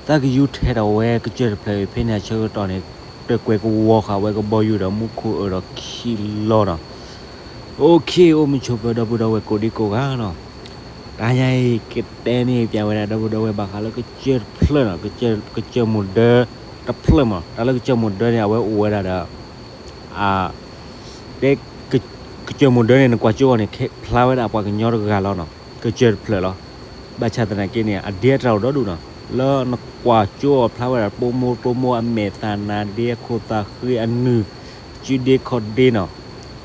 သးကယူၤထဲးဒီးဝဲကစၢၢ်တဖျၢၣ်အံၤ ဖဲန့ၣ်အဆၢကတီၢ်န့ၣ် တကွဲးကဝီၤဃာ်ဝဲကဘီယူၤဒီးမူခိၣ်အၢၣ်ဒီးခံလီၤနီၤ. အိၣ်ခ့ အိၣ်မုာ်ဆိးပၢၤဒီပုၢ်ဒီဝဲၢ်ကိးဒံကိးဂၤနီၤ. တဟါညါအံၤ ကတဲန့ၢ်ပျဲဝဲဒၣ်ဒီပုၢ်ဒီဝဲၢ်ဘၣ်ဃးလၢကစၢၢ်တဖျၢၣ်နီၤ, ကစၢၢ်မုၢ်ဒၢတဖျၢၣ်မး, တၢ်လၢကစၢၢ်မုၢ်ဒၢန့ၣ် အဝဲအိၣ်ဝဲဒၣ်ဒီး တဲ ကစၢၢ်မုၢ်ဒၢန့ၣ် နကွၢ်ကၠိအီၤန့ၣ် ဖျါဝဲဒၣ်ပှၤကညီတဂၤလီၤနီၤ, ကစၢၢ်တဖျၢၣ်လီၤ. ဘၣ်ဆၣ်သနာ်က့န့ၣ် အဒ့အတြၢ်အိၣ်ဒီဒူၣ်နီၤ, လၢနကွၢ်ကၠိအီၤဖျါဝဲဒၣ် ပိာ်မိၢ်ပိာ်မိၢ်အမဲာ်သၣ်နါဒ့အခိၣ်သၣ်ဃ့အနုၢ် စုဒ့ခီၣ်ဒ့နီၤ,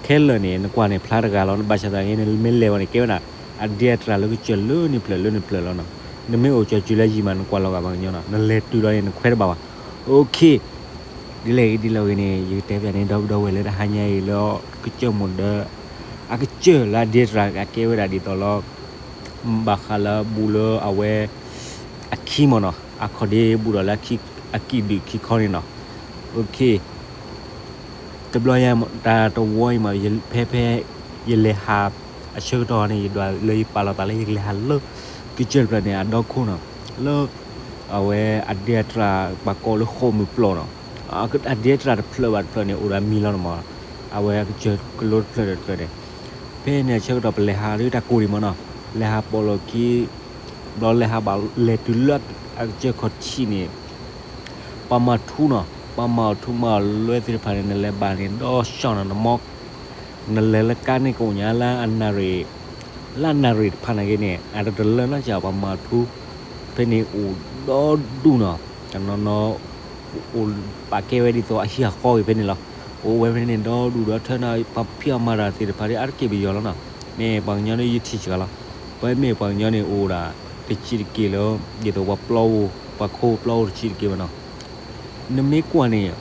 ခဲလၢာ်န့ၣ် နကွၢ်န့ၣ်ဖျါတဂၤလီၤ. ဘၣ်ဆၣ်သနာ်က့န့ၣ် မ့ၢ်လဲၤဝဲန့ၣ် ကဲဝဲဒၣ် အဒ့အတြၢ်လၢကစၢၢ်လၢန့ၣ်ဖျၢၣ်လၢန့ၣ်ဖျၢၣ်လီၤနီၤ. နမ့ၢ်အိၣ်ကၠီၤစုၤလၢယံၤမး နကွၢ်လီၤဂာ်ပှၤကညီနီၤ, နလဲၤတုၤလီၤန့ၣ် နခွဲးတဘၣ်ဘၣ်. အိၣ်ခ့ ဒ်လဲၣ်ဂ့ၤဒ်လဲၣ်ဂ့ၤန့ၣ် ယကတဲပျဲန့ၣ် ဒီပုၢ်ဒီဝဲၢ်လၢတဟါညါအံၤလၢ ကစၢၢ်မုၢ်ဒၢ အကစၢၢ်လၢအဒ့တြၢ်အကဲဝဲဒၣ်ဒ်သိးလီၤ. ဘၣ်ဃးလၢဘူးလၢအဝဲ အခံမ့ၢ်နီၤ, အခီၣ်ဒ့ဘူးဒီးလၢအကံၣ်ဒုၣ်ခံခီန့ၣ်နီၤ. အိၣ်ခ့ တဘျီယဲ တၢ်တဝီအံၤမး ဖဲဖဲ ယလဲၤဟး အဆၢကတီၢ်န့ၣ် ယဒွးလၢယပာ်လီၤသးလၢယကလဲၤဟးလၢ ကစၢၢ်တဖျၢၣ်န့ၣ် အဒီခိၣ်နီၤ, လၢ အဝဲအဒ့အတြၢ်ပှၤကိးလၢဃိာ်မုၢ်ပျီၢ်နီၤ, အဒ့အတြၢ်တဖျၢၣ်ဘၣ်တဖျၢၣ်န့ၣ် အိၣ်ဒီးအမံၤလီၤန့ၣ်မး, အဝဲအကစၢၢ်ကလိတဖျၢၣ်ဒီးတဖျၢၣ်န့ၣ်, ဖဲန့ၣ်အဆၢကတီၢ်ပလဲၤဟးဒ်တၢ်ကိၢ်ဒံးမးနီၤ, လဲၤဟးပိာ်လီၢ်ခံ ဘျီလဲၤဟးဘၣ်လဲၤတုၤလၢအကစၢၢ်ခီၣ်ထံးန့ၣ် ပှၤမၤထူနီၤ, ပှၤမၤအီၣ်ထူမၤအီၣ်လွဲသ့ၣ်တဖၣ်န့ၣ် နလဲၤဘၣ်န့ၣ် ဒီးရှီၣ်နီၤ နမီ နလဲၤလၢကါန့ၣ်ကအိၣ်ညါလၢအနၣ်ရံၣ်, လၢအနၣ်ရံၣ်တဖၣ်နာ်က့န့ၣ် အတတလၢနီတစဲး ပှၤမၤထူ ဖဲန့ၣ်အိၣ်ဒီဒူၣ်နီၤ, တနီၤနီၤ အိၣ်ပာ်ကဲဝဲဒ်သိးအဟံၣ်အဃီဂ့ၤဖဲန့ၣ်လီၤ. အိၣ်ဝဲဖဲန့ၣ်ဒီဒူၣ်ဒီးထၢန့ၣ် ပှၤဖံးအီၣ်မၤတၢ်သ့ၣ်တဖၣ်ဒီး အါတက့ၢ်ပယီၤလီၤနီၤ. မ့ၢ်ပှၤကညီဒီးယထံၣ်စှၤလီၤ. ပမ့ၢ်ပှၤကညီန့ၣ်အိၣ်ဒၣ် တဆံးတက့ၢ်လၢ ဒ်သိးပှၤပျီပူၤ ပှၤခိၣ်ပျီပူၤတဆံးတက့ၢ်ဘၣ်နီၤ. နမ့ၢ်ကွၢ်န့ၣ်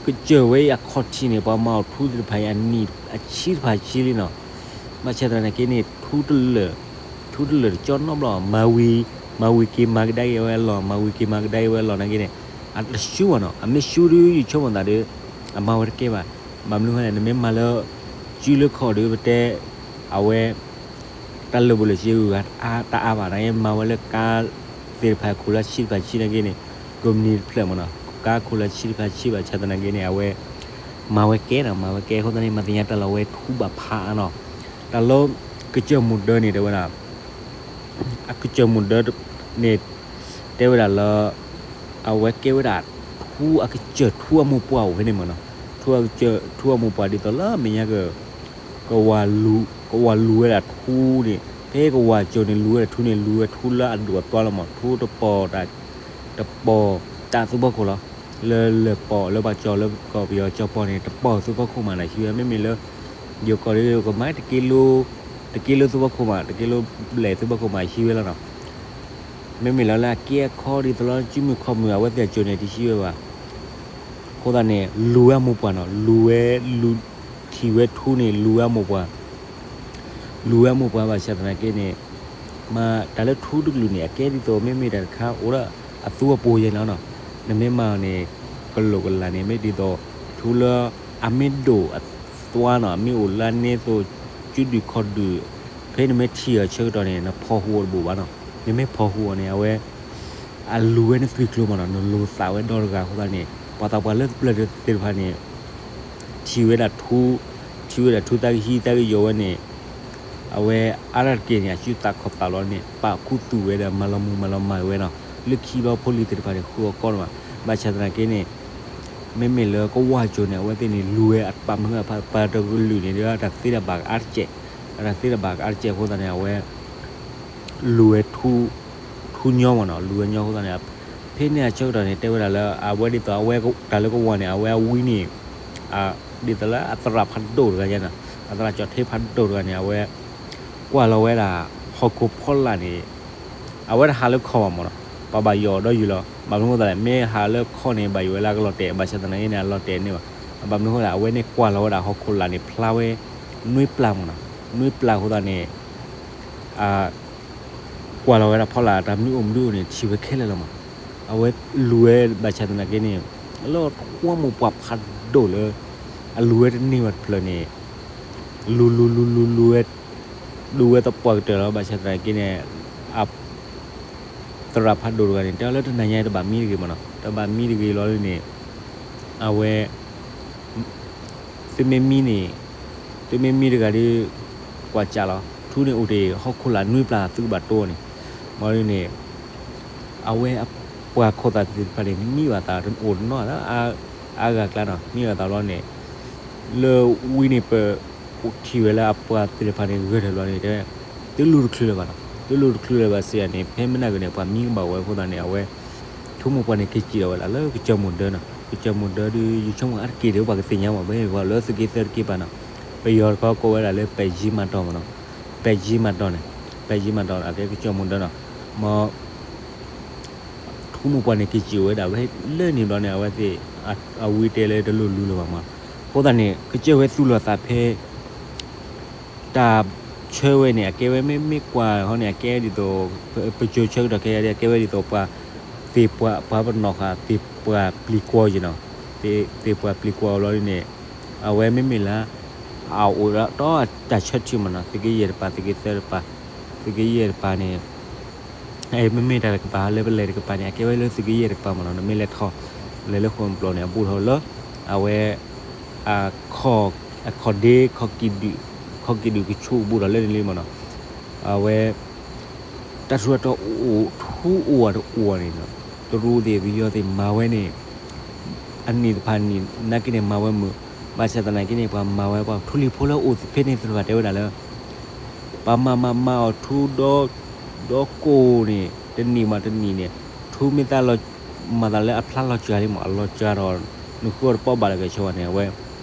ကစၢၢ်ဝဲအံၤအခီၣ်ထံးန့ၣ် ပှၤမၤအီၣ်ထူသ့ၣ်တဖၣ်အံၤ အနံၣ်အဆံတဖၣ်ဆံလံနီၤ. ဘၣ်ဆၣ်သနာ်က့န့ၣ် ထူတလၢာ်, ထူတလၢာ်တကၠီနီတဘျီ, မၤဝံၤ, မၤဝံၤက့ၤမၤကဒါက့ၤဝဲအလီၢ်, မၤဝံၤက့ၤမၤကဒါက့ၤဝဲအလီၢ်နာ်က့န့ၣ် အတဆူဘၣ်နီၤ. အမ့ၢ်ဆူဒီးယဆိကမိၣ်သးဒီး အမၤဝဲတကဲဘၣ်. ဘၣ်မနုၤဃိလဲၣ် နမ့ၢ်မၤလၢ စုလၢခီၣ်ဒီးပတဲ အဝဲ တၢ်လၢာ်ဘူၣ်လၢာ်စ့ဂုၤဂၤတအါဘၣ်, နမ့ၢ်မၤဝဲလၢကါသ့ၣ်တဖၣ်ခိၣ်လၢဆံတဖၣ်ဆံနာ်က့န့ၣ် ကုမ္ပဏီတဖျၢၣ်မ့ၢ်နီၤ, ကါခိၣ်လၢဆံတဖၣ်ဆံဘၣ်ဆၣ်သနာ်က့န့ၣ် အဝဲ မၤဝဲကဲနီၤ, မၤဝဲကဲအဃိသတးန့ၣ် မၤသ့ၣ်ညါတၢ်လီၤဝဲထူဘၣ်ဖးအါနီၤ. တၢ်လၢကစၢၢ်မုၢ်ဒၢန့ၣ်တဲဝဲဒၣ် အကစၢၢ်မုၢ်ဒၢန့ၣ် တဲဝဲဒၣ်လၢ အဝဲကဲဝဲဒၣ် ထူအကစၢၢ်ထူအမိၢ်ပှၢ်အိၣ်ဖဲန့ၣ်မ့ၢ်နီၤ, ထူအကစၢၢ်ထူအမိၢ်ပှၢ်ဒ်သိးလၢမဲာ်ညါက ကဝၤလူၤဝဲဒၣ်ထူန့ၣ် ဖဲကဝၤကၠိၤန့ၣ် လူၤဝဲဒၣ်ထူန့ၣ် လူၤဝဲထူလၢအဒိၣ်အသွါလီၤမး, ထူတပီၤ တပီၤတၢ်သူဖီခိၣ်လီၤ. လၢလၢၢ်ပီၣ်လၢပှၤကၠီၤလၢကီၢ်ပယီၤကၠီၤပီၣ်န့ၣ် တပီၤသူဖီခိၣ်မးန့ၣ် ဟံးဝဲ မ့မ့ၢ်လၢ ယိၤကီၢ်ဒီးကမၤတက့ တက့လိသူဖီခိၣ်မး တက့လိဘျဲၣ်သူဖီခိၣ်မး ဟံးဝဲလီၤနီၤ. မ့မ့ၢ်လၢလၢအက့အခီဒ်သိးလီၤ စုမုၢ်ခီၣ်မုၢ် အဝဲသ့ၣ်အကၠိၤန့ၣ် တဟံးဝဲဘၣ်. အဃိသတးန့ၣ် လူၤဝဲအမိၢ်ပှၢ်နီၤ, လူၤဝဲလူၤထံၣ်ဝဲထူန့ၣ် လူၤဝဲအမိၢ်ပှၢ် လူၤဝဲအမိၢ်ပှၢ်ဘၣ်ဆၣ်သနာ်က့န့ၣ် မ့ၢ်တၢ်လၢထူတကလုာ်န့ၣ် အကဲဒ်သိးမ့မ့ၢ်တၢ်တခါအိၣ်ဒီးအသူအပိၤယဲနီၤနီၤ, နမ့ၢ်မၤအီၤန့ၣ် ကလိာ်ကလၤန့ၣ် မ့ၢ်ဒ်သိး ထူလၢအမ့ၢ်ဒိၣ်အသွါနီၤ, မ့ၢ်အိၣ်လၢန့ၣ်သိး စုဒုၣ်ခီၣ်ဒုၣ် ဖဲနမ့ၢ်ထံၣ်အီၤဆၢကတီၢ်န့ၣ် နဖီၣ်ဟူးအီၤတဘိးဘၣ်နီၤ, နမ့ၢ်ဖီၣ်ဟူးအီၤန့ၣ် အဝဲ အလူၤဝဲနသွံၣ်ကျိၤမးနီၤ, နလိၤသးဝဲဒီတဂၤအဃိသတးန့ၣ် ပှၤသးပှၢ်လၢပျၢၤသ့ၣ်တဖၣ်န့ၣ် ထံၣ်ဝဲဒၣ်ထူ, ထံၣ်ဝဲဒၣ်ထူသးကဟံးသးကယီၤဝဲန့ၣ် အဝဲအါတက့ၢ်န့ၣ် အစုသးခီၣ်သးလီၤန့ၣ် ပာ်ခူသူၣ်ဝဲဒီးမၤလီၤမုၢ်မၤလီၤမၢ်ဝဲနီၤ, လၢခံဘျီဖိလံၤသ့ၣ်တဖၣ်န့ၣ် ဃုအီၤကီးဒၣ်မး, ဘၣ်ဆၣ်သနာ်က့န့ၣ် မ့မ့ၢ်လၢကဝၤကၠိၤန့ၣ် အဝဲသ့ၣ်န့ၣ် လူၤဝဲအပာ်မနုၤအပာ်တကလုာ်န့ၣ် ဒီးတၢ်သ့တၢ်ဘၣ်ကအါတက့ၢ်, တၢ်သ့တၢ်ဘၣ်ကအါတက့ၢ်အဃိသတးန့ၣ် အဝဲ လူၤဝဲထူ, ထူညီမးနီၤ, လူၤဝဲညီအဃိသတးန့ၣ် ဖဲန့ၣ်အဆၢကတီၢ်န့ၣ် တဲဝဲဒၣ်လၢ အဝဲဒ်သိးအဝဲတၢ်လၢကဝၤန့ၣ် အဝဲအဝံန့ၣ် ဒ်သိးလၢအသရၣ်ဖးဒိၣ်တဂၤယဲနီၤ, အသရၣ်ကၠီၣ်ထ့ဖးဒိၣ်တဂၤန့ၣ် အဝဲ ကွၢ်လီၤဝဲဒၣ် ဟီၣ်ခိၣ်ဖီလာ်န့ၣ် အဝဲတဟးလၢခီၣ်ဘၣ်မးနီၤ, ပှၤဘၣ်ယိၣ်အီၤဒီးယုၢ်လီၤ, ဘၣ်မနုၤအဃိသတးလဲၣ် မ့ၢ်ဟးလၢခီၣ်န့ၣ် ဘၣ်ယိၣ်ဝဲလၢအကလီၤတဲာ် ဘၣ်ဆၣ်သနာ်က့န့ၣ် အလီၤတဲာ်န့ၢ်ဘၣ်, ဘၣ်မနုၤအဃိသတး အဝဲန့ၣ်ကွၢ်လီၤဝဲဒၣ်ဟီၣ်ခိၣ်လာ်န့ၣ် ဖျါဝဲ နွံပျၢ်မးနီၤ, နွံပျၢ်အဃိသတးန့ၣ် ကွၢ်လီၤဝဲဒၣ်ဖီလာ်တၢ်မနုၤအိၣ်မနုၤအိၣ်န့ၣ် ထံၣ်ဝဲခဲလၢာ်လီၤမး, အဝဲလူၤဝဲဘၣ်ဆၣ်သနာ်က့န့ၣ် လၢထူအမိၢ်ပှၢ်ဖးဒိၣ်လၢ အလူၤဝဲတန့ၢ်ဘၣ်တဖျၢၣ်န့ၣ် လူၤလူၤလူၤလူၤလူၤဝဲ ဒိဝဲသပှၢ်ကတၢၢ်လီၤ, ဘၣ်ဆၣ်သနာ်က့န့ၣ် အ သရၣ်ဖးဒိၣ်တဂၤန့ၣ် တဲလၢတနၤညါတဘၣ်မံတဂ့ၤမးနီၤ, တဘၣ်မံတဂ့ၤလီၤန့ၣ် အဝဲ သုမ့ၢ်မံန့ၣ် သုမ့ၢ်မံတဂၤဒီး ကွၢ်စးလီၤ ထူန့ၣ်အိၣ်တ့ၢ်ဟီၣ်ခိၣ်လာ်နွံပျၢ်သုကဘၣ်တိန့ၣ်, မ့ၢ်န့ၣ် အဝဲပှၤခိၣ်သၣ်သ့ၣ်တဖၣ်န့ၣ် မံဘၣ်သးအိၣ်တနီၤ အါဂၤကျါနီၤ မံဘၣ်သးလီၤန့ၣ် လၢဝံန့ၣ်ပ ထံၣ်ဝဲလၢအပှၤသ့ၣ်တဖၣ်န့ၣ် ဂဲၤထီၣ်လီၤန့ၣ် တဲ သုလူၤတချုးလၢၤဘၣ်နီၤ, သုလူၤတချုးလၢၤဘၣ်စ့ၢ်ကီးန့ၣ် ဖဲမနၤဂ့ၤန့ၣ် ပှၤမံကဘၣ်ဝဲအဃိသတးန့ၣ် အဝဲ ထူမိၢ်ပှၢ်န့ၣ် က့ၤစံၣ်လီၤဝဲဒၣ်လၢကစၢၢ်မိၢ်ဒၢနီၤ, ကစၢၢ်မိၢ်ဒၢဒီး ယဆိကမိၣ်အါတက့ၢ်ဒီး ပှၤကသ့ၣ်ညါမး ပမ့ၢ်ပှၤလၢသုးက့သၢတက့ၢ်ဘၣ်နီၤ, ပယီၤတခီကိးဝဲဒၣ်လၢ ပဲာ်ယံမၤတီၢ်မးနီၤ, ပဲာ်ယံမၤတီၢ်န့ၣ် ပဲာ်ယံမၤတီၢ်န့ၣ် အကဲကစၢၢ်မိၢ်ဒၢနီၤ, မ့ၢ် ထူမိၢ်ပှၢ်န့ၣ် က့ၤစံၣ်ဝဲဒၣ်ဝဲလၢန့ၣ်ဘျီန့ၣ် အဝဲသ့ၣ် အဝံတဲလၢတလိၣ်လူလၢၤဘၣ်မး, အဃိသတးန့ၣ် ကစၢၢ်ဝဲသူၣ်လီၤသးဖဲ တၢ်ဆၢဝဲန့ၣ် အကဲဝဲမ့ၢ်မ့ၢ်ကွၢ်ဟီန့ၣ် အကဲဒ်သိး ပစိၤဆၢကတီၢ်ခဲအံၤ အကဲဝဲဒ်သိးပှၤ သ့ၣ်ပှၢ်ပှၤပနီၣ်ဃာ် သ့ၣ်ပှၢ်ပျံၤကွီၤယ့ၣ်နီၤ, သ့ၣ်ပှၢ်ပျံၤကွီၤဘျီန့ၣ် အဝဲမ့မ့ၢ်လၢ အအိၣ်ဒီးတၢ်ဆၢထံၣ်မးနီၤ, သုးက့ယဲၢ်တပၤ သုးက့သၢတပၤ, သုးက့ယဲၢ်တပၤန့ၣ် မ့မ့ၢ်တၢ်တကပၤလၢပလဲၤတကပၤန့ၣ် အကဲဝဲလၢသုးက့ယဲၢ်တကပၤမးနီၤ, နမ့ၢ်လဲၤထီၣ် လဲၤလၢဃိၣ်ပျီၢ်န့ၣ် အဘူးထီၣ်လၢ အဝဲ အခီၣ်ဒ့ ခီၣ်ကံၣ်ဒုၣ်ကဆူးဘူးထီၣ်လၢန့ၣ်လံမးနီၤ, အဝဲ တၢ်ထူးတၢ်တီၤအိၣ် ထူအိၣ်ဝဲတအိၣ်ဝဲန့ၣ် တရူးသ့ၣ်ပယီၤသ့ၣ်မၤဝဲန့ၣ် အနံၣ်တဖၣ်နံၣ်နာ်က့န့ၣ် မၤဝဲမုာ်, ဘၣ်ဆၣ်သနာ်က့န့ၣ် ပှၤမၤဝဲ ပှၤထူလံၤဖိလၢအိၣ်ဖဲန့ၣ်သ့ၣ်တဖၣ်တဲဝဲဒၣ်လၢ ပှၤမၤမၤမၤအီၤထူဒီး ဒီးကိၢ်န့ၣ် တနံၣ်မးတနံၣ်န့ၣ် ထူမ့ၢ်သးလီၤ မၤသးလၢအဖျါလီၤစှၤလံမး အလီၤစှၤဒီး နဃုအီၤတပီၢ်ဘၣ်လၢကဆၢဝဲန့ၣ် အဝဲ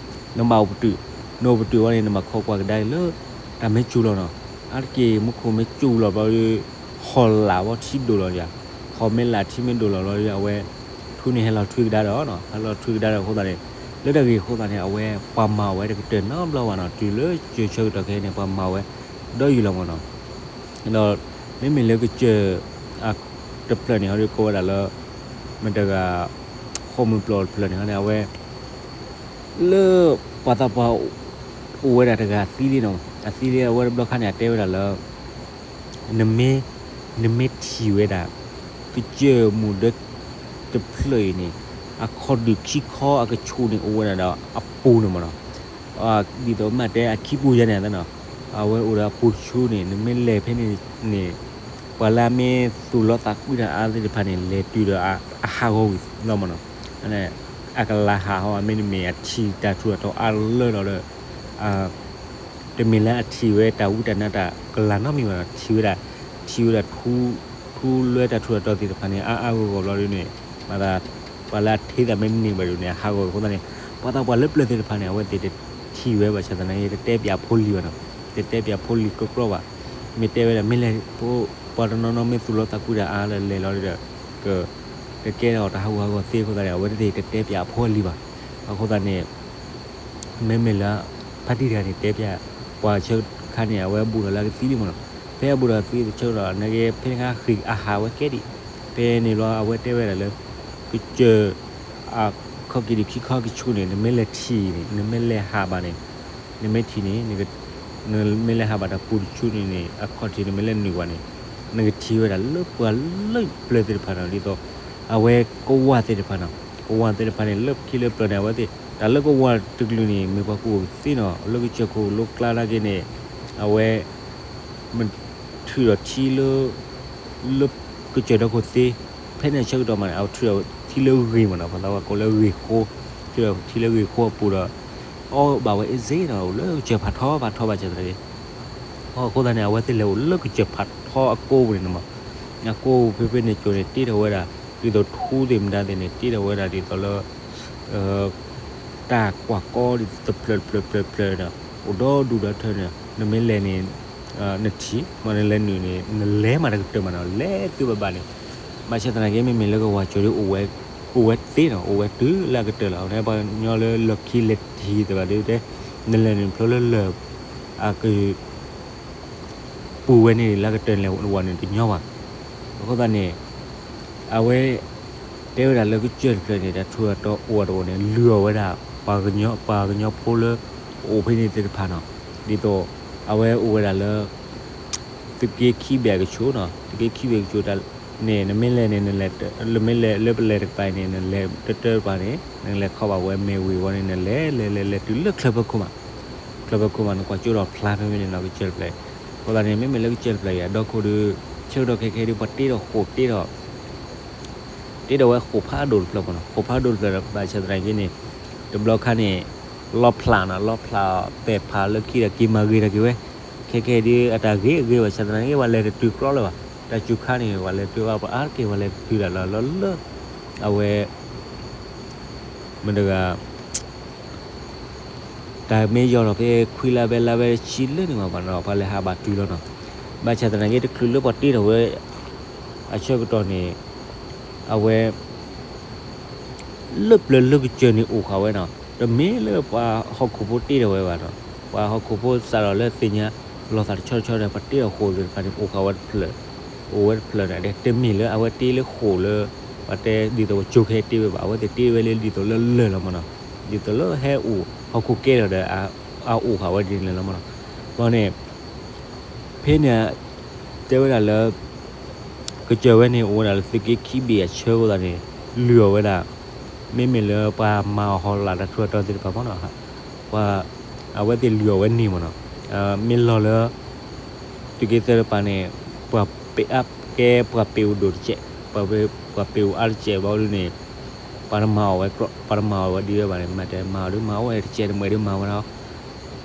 နဘၣ်အိၣ်ပတုာ်, နအိၣ်ပတုာ်ဝဲန့ၣ် နဘၣ်ခိးကွၢ်ကဒါက့ၤလၢ တၢ်မ့ၢ်စူၤလီၤနီၤ, အါတက့ၢ်မူခိၣ်မ့ၢ်စူၤလီၤဘျီဒီး ဟီၣ်လာ်ဝဲထံဒိၣ်လီၤဒီး ဟီၣ်မ့ၢ်လာ်ထံမ့ၢ်ဒိၣ်လီၤဘျီဒီး အဝဲ ထူန့ၣ်ဟဲလီၤထွံကဒါဒီးနီၤ, ဟဲလီၤထွံကဒါဒီးအဃိသတးန့ၣ် လၢတၢ်ဂ့ၢ်အဃိသတးန့ၣ် အဝဲပှၤမၤအီၤဝဲတကတၢၢ်နီတဘျီဘၣ်နီၤ, တုၤလၢကစၢၢ်ဆၢကတီၢ်ခဲအံၤန့ၣ် ပှၤမၤအီၤဝဲ ဒီးယုၢ်လီၤမးနီၤ, ဒီး မ့မ့ၢ်လၢကစၢၢ် တဖျၢၣ်န့ၣ် ဟီဒီးကိးဝဲဒၣ်လၢ မတၤတဂၤ ဃိၣ်မုၢ်ပျီၢ်တဖျၢၣ်န့ၣ် ဟီဒီး အဝဲ လၢ ပှၤသးပှၢ် အိၣ်ဝဲဒၣ်တဂၤအသံလံနီၤ, အသံလံအဝဲတဘျီခါန့ၣ် အတဲဝဲဒၣ်လၢ နမ့ၢ် နမ့ၢ်ထံၣ်ဝဲဒၣ် ကစၢၢ်မုၢ်ဒၢ တဖျၢၣ်အံၤန့ၣ် အခီၣ်ဒုၣ်ခံခီအကဆူးန့ၣ် အိၣ်ဝဲဒၣ်ဒီးအပူၤန့ၣ်မးနီၤ, ဒ်သိးမ့ၢ်တဲအခံပူၤယါန့ၣ်နီၤ, အဝဲအိၣ်ဒီးအပူၤတဆူန့ၣ် နမ့ၢ်လဲၤဖဲန့ၣ်န့ၣ် ပှၤလၢအမ့ၢ်သူၣ်လီသးကွံတၢ်အါသ့ၣ်တဖၣ်န့ၣ် လဲၤတုၤဒီးအဟးဂီၤဝံၤလီၤမးနီၤ, အကလၤဟးဟီ အမ့တမ့ၢ်အထံၣ်တၢ်ထူးတၢ်တီၤအါလၢလီၤဒီး တမ့ၢ်လၢအထံၣ်ဝဲတၢ်ဝံတၢ်နါတၢ်ကလၤနီတမံၤဘၣ်နီၤ, ထံၣ်ဝဲဒၣ် ထံၣ်ဝဲဒၣ် ထူလၢတၢ်ထူးတၢ်တီၤသ့ၣ်တဖၣ်န့ၣ် အါအါဂီၢ်ဂီၢ်ဘျီဒ်န့ၣ် မၤသး ပှၤလၢအထံၣ်သးမ့ၢ်တန့ၢ်ဘၣ်ဒ်န့ၣ် အဟးဂီၤအဃိသတးန့ၣ် ပှၤသးပှၢ်လၢပျၢၤသ့ၣ်တဖၣ်န့ၣ် အဝဲသ့ၣ်တထံၣ်ဝဲဘၣ်ဆၣ်သနာ်က့ တတဲပၠးဖိလံၤဘၣ်နီၤ, တတဲပၠးဖိလံၤကြီကြီဘၣ်, မ့ၢ်တဲဝဲဒၣ်မ့ၢ်လဲၤ ပှၤတနီၤနီၤမ့ၢ်သူၣ်လီသးကွံတၢ်အါလၢလဲၤလီၤဒီး က ကကဲထီၣ်တၢ်ဟးဂူာ်ဟးဂီၤသ့အဃိသတးန့ၣ် အဝဲသ့ၣ်တတဲပၠးအဖိအလံၤဘၣ်, အဃိသတးန့ၣ် မ့မ့ၢ်လၢ ဖါတံၢ်တဂၤန့ၣ် တဲပၠး ပှၤဆၢခါန့ၣ် အဝဲဘူးထီၣ်လၢအကသံလံမးနီၤ, ဖဲအဘူးထီၣ်သံတဆၢဒီး နာ်က့ ဖဲန့ၣ်ခါဃ့ၢ်အဟးဝဲကဲဒံး, ဖဲန့ၣ်ဘျီအဝဲတဲဝဲဒၣ်လၢ ကစၢၢ် အခီၣ်ကံၣ်ဒုၣ်ခံခီကဆူးန့ၣ် နမ့ၢ်လဲၤထံၣ်န့ၣ် နမ့ၢ်လဲၤဟးဘၣ်န့ၣ် နမ့ၢ်ထံၣ်န့ၣ် နမ့ၢ်လဲၤဟးဘၣ်တၢ်ပူၤတဆူန့ၣ်န့ၣ် အခီၣ်ထံးနမ့ၢ်လဲၤနုာ်ဘၣ်န့ၣ် နကထံၣ်ဝဲဒၣ်လၢပှၤလၢပျၢၤသ့ၣ်တဖၣ်နီၤ ဒ်သိး အဝဲကဝၢ်သ့ၣ်တဖၣ်နီၤ, ကဝၢ်သ့ၣ်တဖၣ်န့ၣ် လၢခံလၢပျၢၤန့ၣ် အဝဲသ့ၣ် တၢ်လၢကဝၢ်တကလုာ်န့ၣ် မ့ၢ်ပှၤကူၣ်သ့နီၤ လၢကစၢၢ်ခိၣ်လိကျါနာ်က့န့ၣ် အဝဲ မ့ၢ်ထုးဒီးထံလၢ လၢကစၢၢ်ဒီခိၣ်သ့, ဖဲန့ၣ်ဆၢကတီၢ်မးန့ၣ် အဝဲထုးဒီးထံလၢဂ့ၢ်မးနီၤ ပှၤသးပှၢ်ကိးလၢဂ့ၢ်ဃိ, ထုးဒီးထံလၢဂ့ၢ်ဃိအပူၤဒီး အီၣ်ဘၣ်ဝဲအ့ၣ်စ့နီၤ လၢကစၢၢ်ဖးထီဖးထီဘၣ်ဆၣ်သနာ်က့ အဃိသတးန့ၣ် အဝဲသ့ၣ်လဲၤအိၣ်လၢကစၢၢ်ဖးထီအကိးပူၤန့ၣ်မး, အကိးပူၤဖဲဖဲန့ၣ်ကၠိန့ၣ် တ့ထီၣ်ဝဲဒၣ် ဒ်သိးထူသ့ၣ်မတၤသ့ၣ်န့ၣ် တ့ထီၣ်ဝဲဒၣ်ဒ်သိးလၢ တၢ်ကွၢ်ကီဒ်တဖျၢၣ်တဖျၢၣ်တဖျၢၣ်တဖျၢၣ်န့ၣ် အိၣ်ဒီဒူၣ်ဒီထၢန့ၣ် နမ့ၢ်လဲၤန့ၣ် နထံၣ် မ့ၢ်နလဲၤနုာ်န့ၣ် နလဲၤမးတကတၢၢ်မးနီၤ လဲၤသုဘၣ်ဘၣ်န့ၣ်, ဘၣ်ဆၣ်သနာ်က့ မ့မ့ၢ်လၢကဝၢ်ကၠိဒီး အိၣ်ဝဲသ့နီၤ အိၣ်ဝဲတုၤလၢအကတၢၢ်လီၤ. ပှၤကညီလၢလီၢ်ခံလဲၤထံၣ်သ့ၣ်တဖၣ်ဒီး တဲ နလဲၤနုာ်ဖျိလၢလၢၢ် အက ပူၤဝဲန့ၣ်လၢကတၢၢ်န့ၣ် ဝဲန့ၣ်တညီဘၣ်. အဃိသတးန့ၣ် အဝဲ တဲဝဲဒၣ်လၢကစၢၢ်တဖျၢၣ်န့ၣ် တၢ်ထူးတၢ်တီၤအိၣ်ဝဲတအိၣ်န့ၣ် လုၢ်အီၣ်ဝဲဒၣ် ပှၤကညီ ပှၤကညီဖိလၢ အိၣ်ဖဲန့ၣ်သ့ၣ်တဖၣ်နီၤ. ဒ်သိး အဝဲအိၣ်ဝဲဒၣ်လၢ သုးက့ခံဘ့ၣ်အကဆူးနီၤ သုးက့ခံဘ့ၣ်အကဆူး တၢ် န့ၣ် နမ့ၢ်လဲၤန့ၣ် နလဲၤ, နမ့ၢ်လဲၤလၢပလဲၤတကပၤအံၤန့ၣ် နလဲၤတၢတၢတကပၤန့ၣ် နလဲၤခီဘၣ်ဝဲမဲာ်ဝံၤဝံၤန့ၣ် နလဲၤလဲၤလဲၤလဲၤတုၤလၢချၢဖၢခိၣ်မး, ချၢဖၢခိၣ်မး နကွၢ်ကၠိဒီးဖျါဖဲန့ၣ်နီၤ ကစၢၢ်တဖျၢၣ်အံၤ. အဃိသတးန့ၣ် မ့မ့ၢ်လၢကစၢၢ်တဖျၢၣ်အံၤ အဒီခိၣ်ဒီး ဆၢကတီၢ်ခဲခဲဒုး ပှၤတ့ဒီးဃိာ်တ့ဒီး တ့ဒီးဝဲဃိာ်ဖးဒိၣ်တဖျၢၣ်မးနီၤ, ဃိာ်ဖးဒိၣ်တဖျၢၣ်ဒီး ဘၣ်ဆၣ်သနာ်က့န့ၣ် တဘျီခါန့ၣ် လီဖျးနီၤ, လီဖျးပဲာ်ဖးလၢခံဒီး က့ၤမၤဂ့ၤထီၣ်က့ၤဝဲ, ခဲခဲဒုး အတၢ်ဂ့ၤအဂ့ၤဘၣ်ဆၣ်သနာ်က့ ပှၤလဲၤတတုၤကြီလၢၤဘၣ်, တၢ်စူၤခါန့ၣ် ပှၤလဲၤတုၤဘၣ်ပှၤအါတက့ၢ် ပှၤလဲၤတတုၤဒၣ်လၢလၢလၢ အဝဲ မတၤတဂၤ တၢ်မ့ၢ်ယီၤထီၣ်ဖဲခွံလါဖဲလါဖဲတဆံလၢန့ၣ်မးဘၣ်နီၤ ပှၤလဲၤဟးဘၣ်တုၤလီၤနီၤ, ဘၣ်ဆၣ်သနာ်က့ တချုးလၢပှၤတ့ထီၣ်ဝဲ အဆၢကတီၢ်န့ၣ် အဝဲ လၢပျၢၤလၢကစၢၢ်န့ၣ်အိၣ်ဃာ်ဝဲနီၤ, တမ့ၢ်လၢပှၤဟီၣ်ခိၣ်ဖိတ့ထီၣ်ဝဲဘၣ်နီၤ, ပှၤဟီၣ်ခိၣ်ဖိစးထီၣ်လၢသ့ၣ်ညါလီၤသးတဆီတဆီဒီး ပှၤတ့ထီၣ်ဃိာ်သ့ၣ်တဖၣ်န့ၣ် အိၣ်ဃာ်ဝဲတဖျၢၣ်, အိၣ်ဝဲတဖျၢၣ်န့ၣ် တမ့ၢ်လၢအဝဲတ့လၢဃိာ်လၢ ပှၤတဲဒ်သိးပှၤကၠိခဲတ့ဝဲဘၣ်, အဝဲသ့ၣ်တ့ဝဲလၢဒ်သိးလၢလၢၢ်လီၤမးနီၤ, ဒ်သိးလၢဟဲအိၣ်ဟီၣ်ခိၣ်ကဲထီၣ်ဒီး အအိၣ်ဃာ်ဝဲဒ်န့ၣ်လီၤမးနီၤ, ဘၣ်န့ၣ် ဖဲန့ၣ် တဲဝဲဒၣ်လၢ ကစၢၢ်ဝဲန့ၣ် အိၣ်ဝဲဒၣ်လၢသုးက့ခံဘ့ၣ်အဆၢအဃိသတးန့ၣ် လုၢ်အီၣ်ဝဲဒၣ်, မ့မ့ၢ်လၢပှၤမၤအီၣ်ဟီၣ်လာ်တၢ်ထူးတၢ်တီၤသ့ၣ်တဖၣ်မးနီၤ, ပှၤ အဝဲသ့ၣ်လုၢ်အီၣ်ဝဲန့ၣ်မးနီၤ, မ့ၢ်လီၤလၢ သုးက့သၢတပၤန့ၣ် ပှၤပ့ၤအါကဲ ပှၤပ့ၤအိၣ်ဒိၣ်တစဲး, ပှၤပ့ၤအိၣ်အါတစဲးဘၣ်ဒုန့ၣ် ပှၤတမၤအီၣ်ဝဲ ပှၤတမၤအီၣ်ဝဲဒ်ဝဲဘၣ်န့ၣ် မ့ၢ်တဲမၤအီၣ်ဒုးမၤဝဲတစဲးတမှဲးဒုးမၤဝဲဒၣ်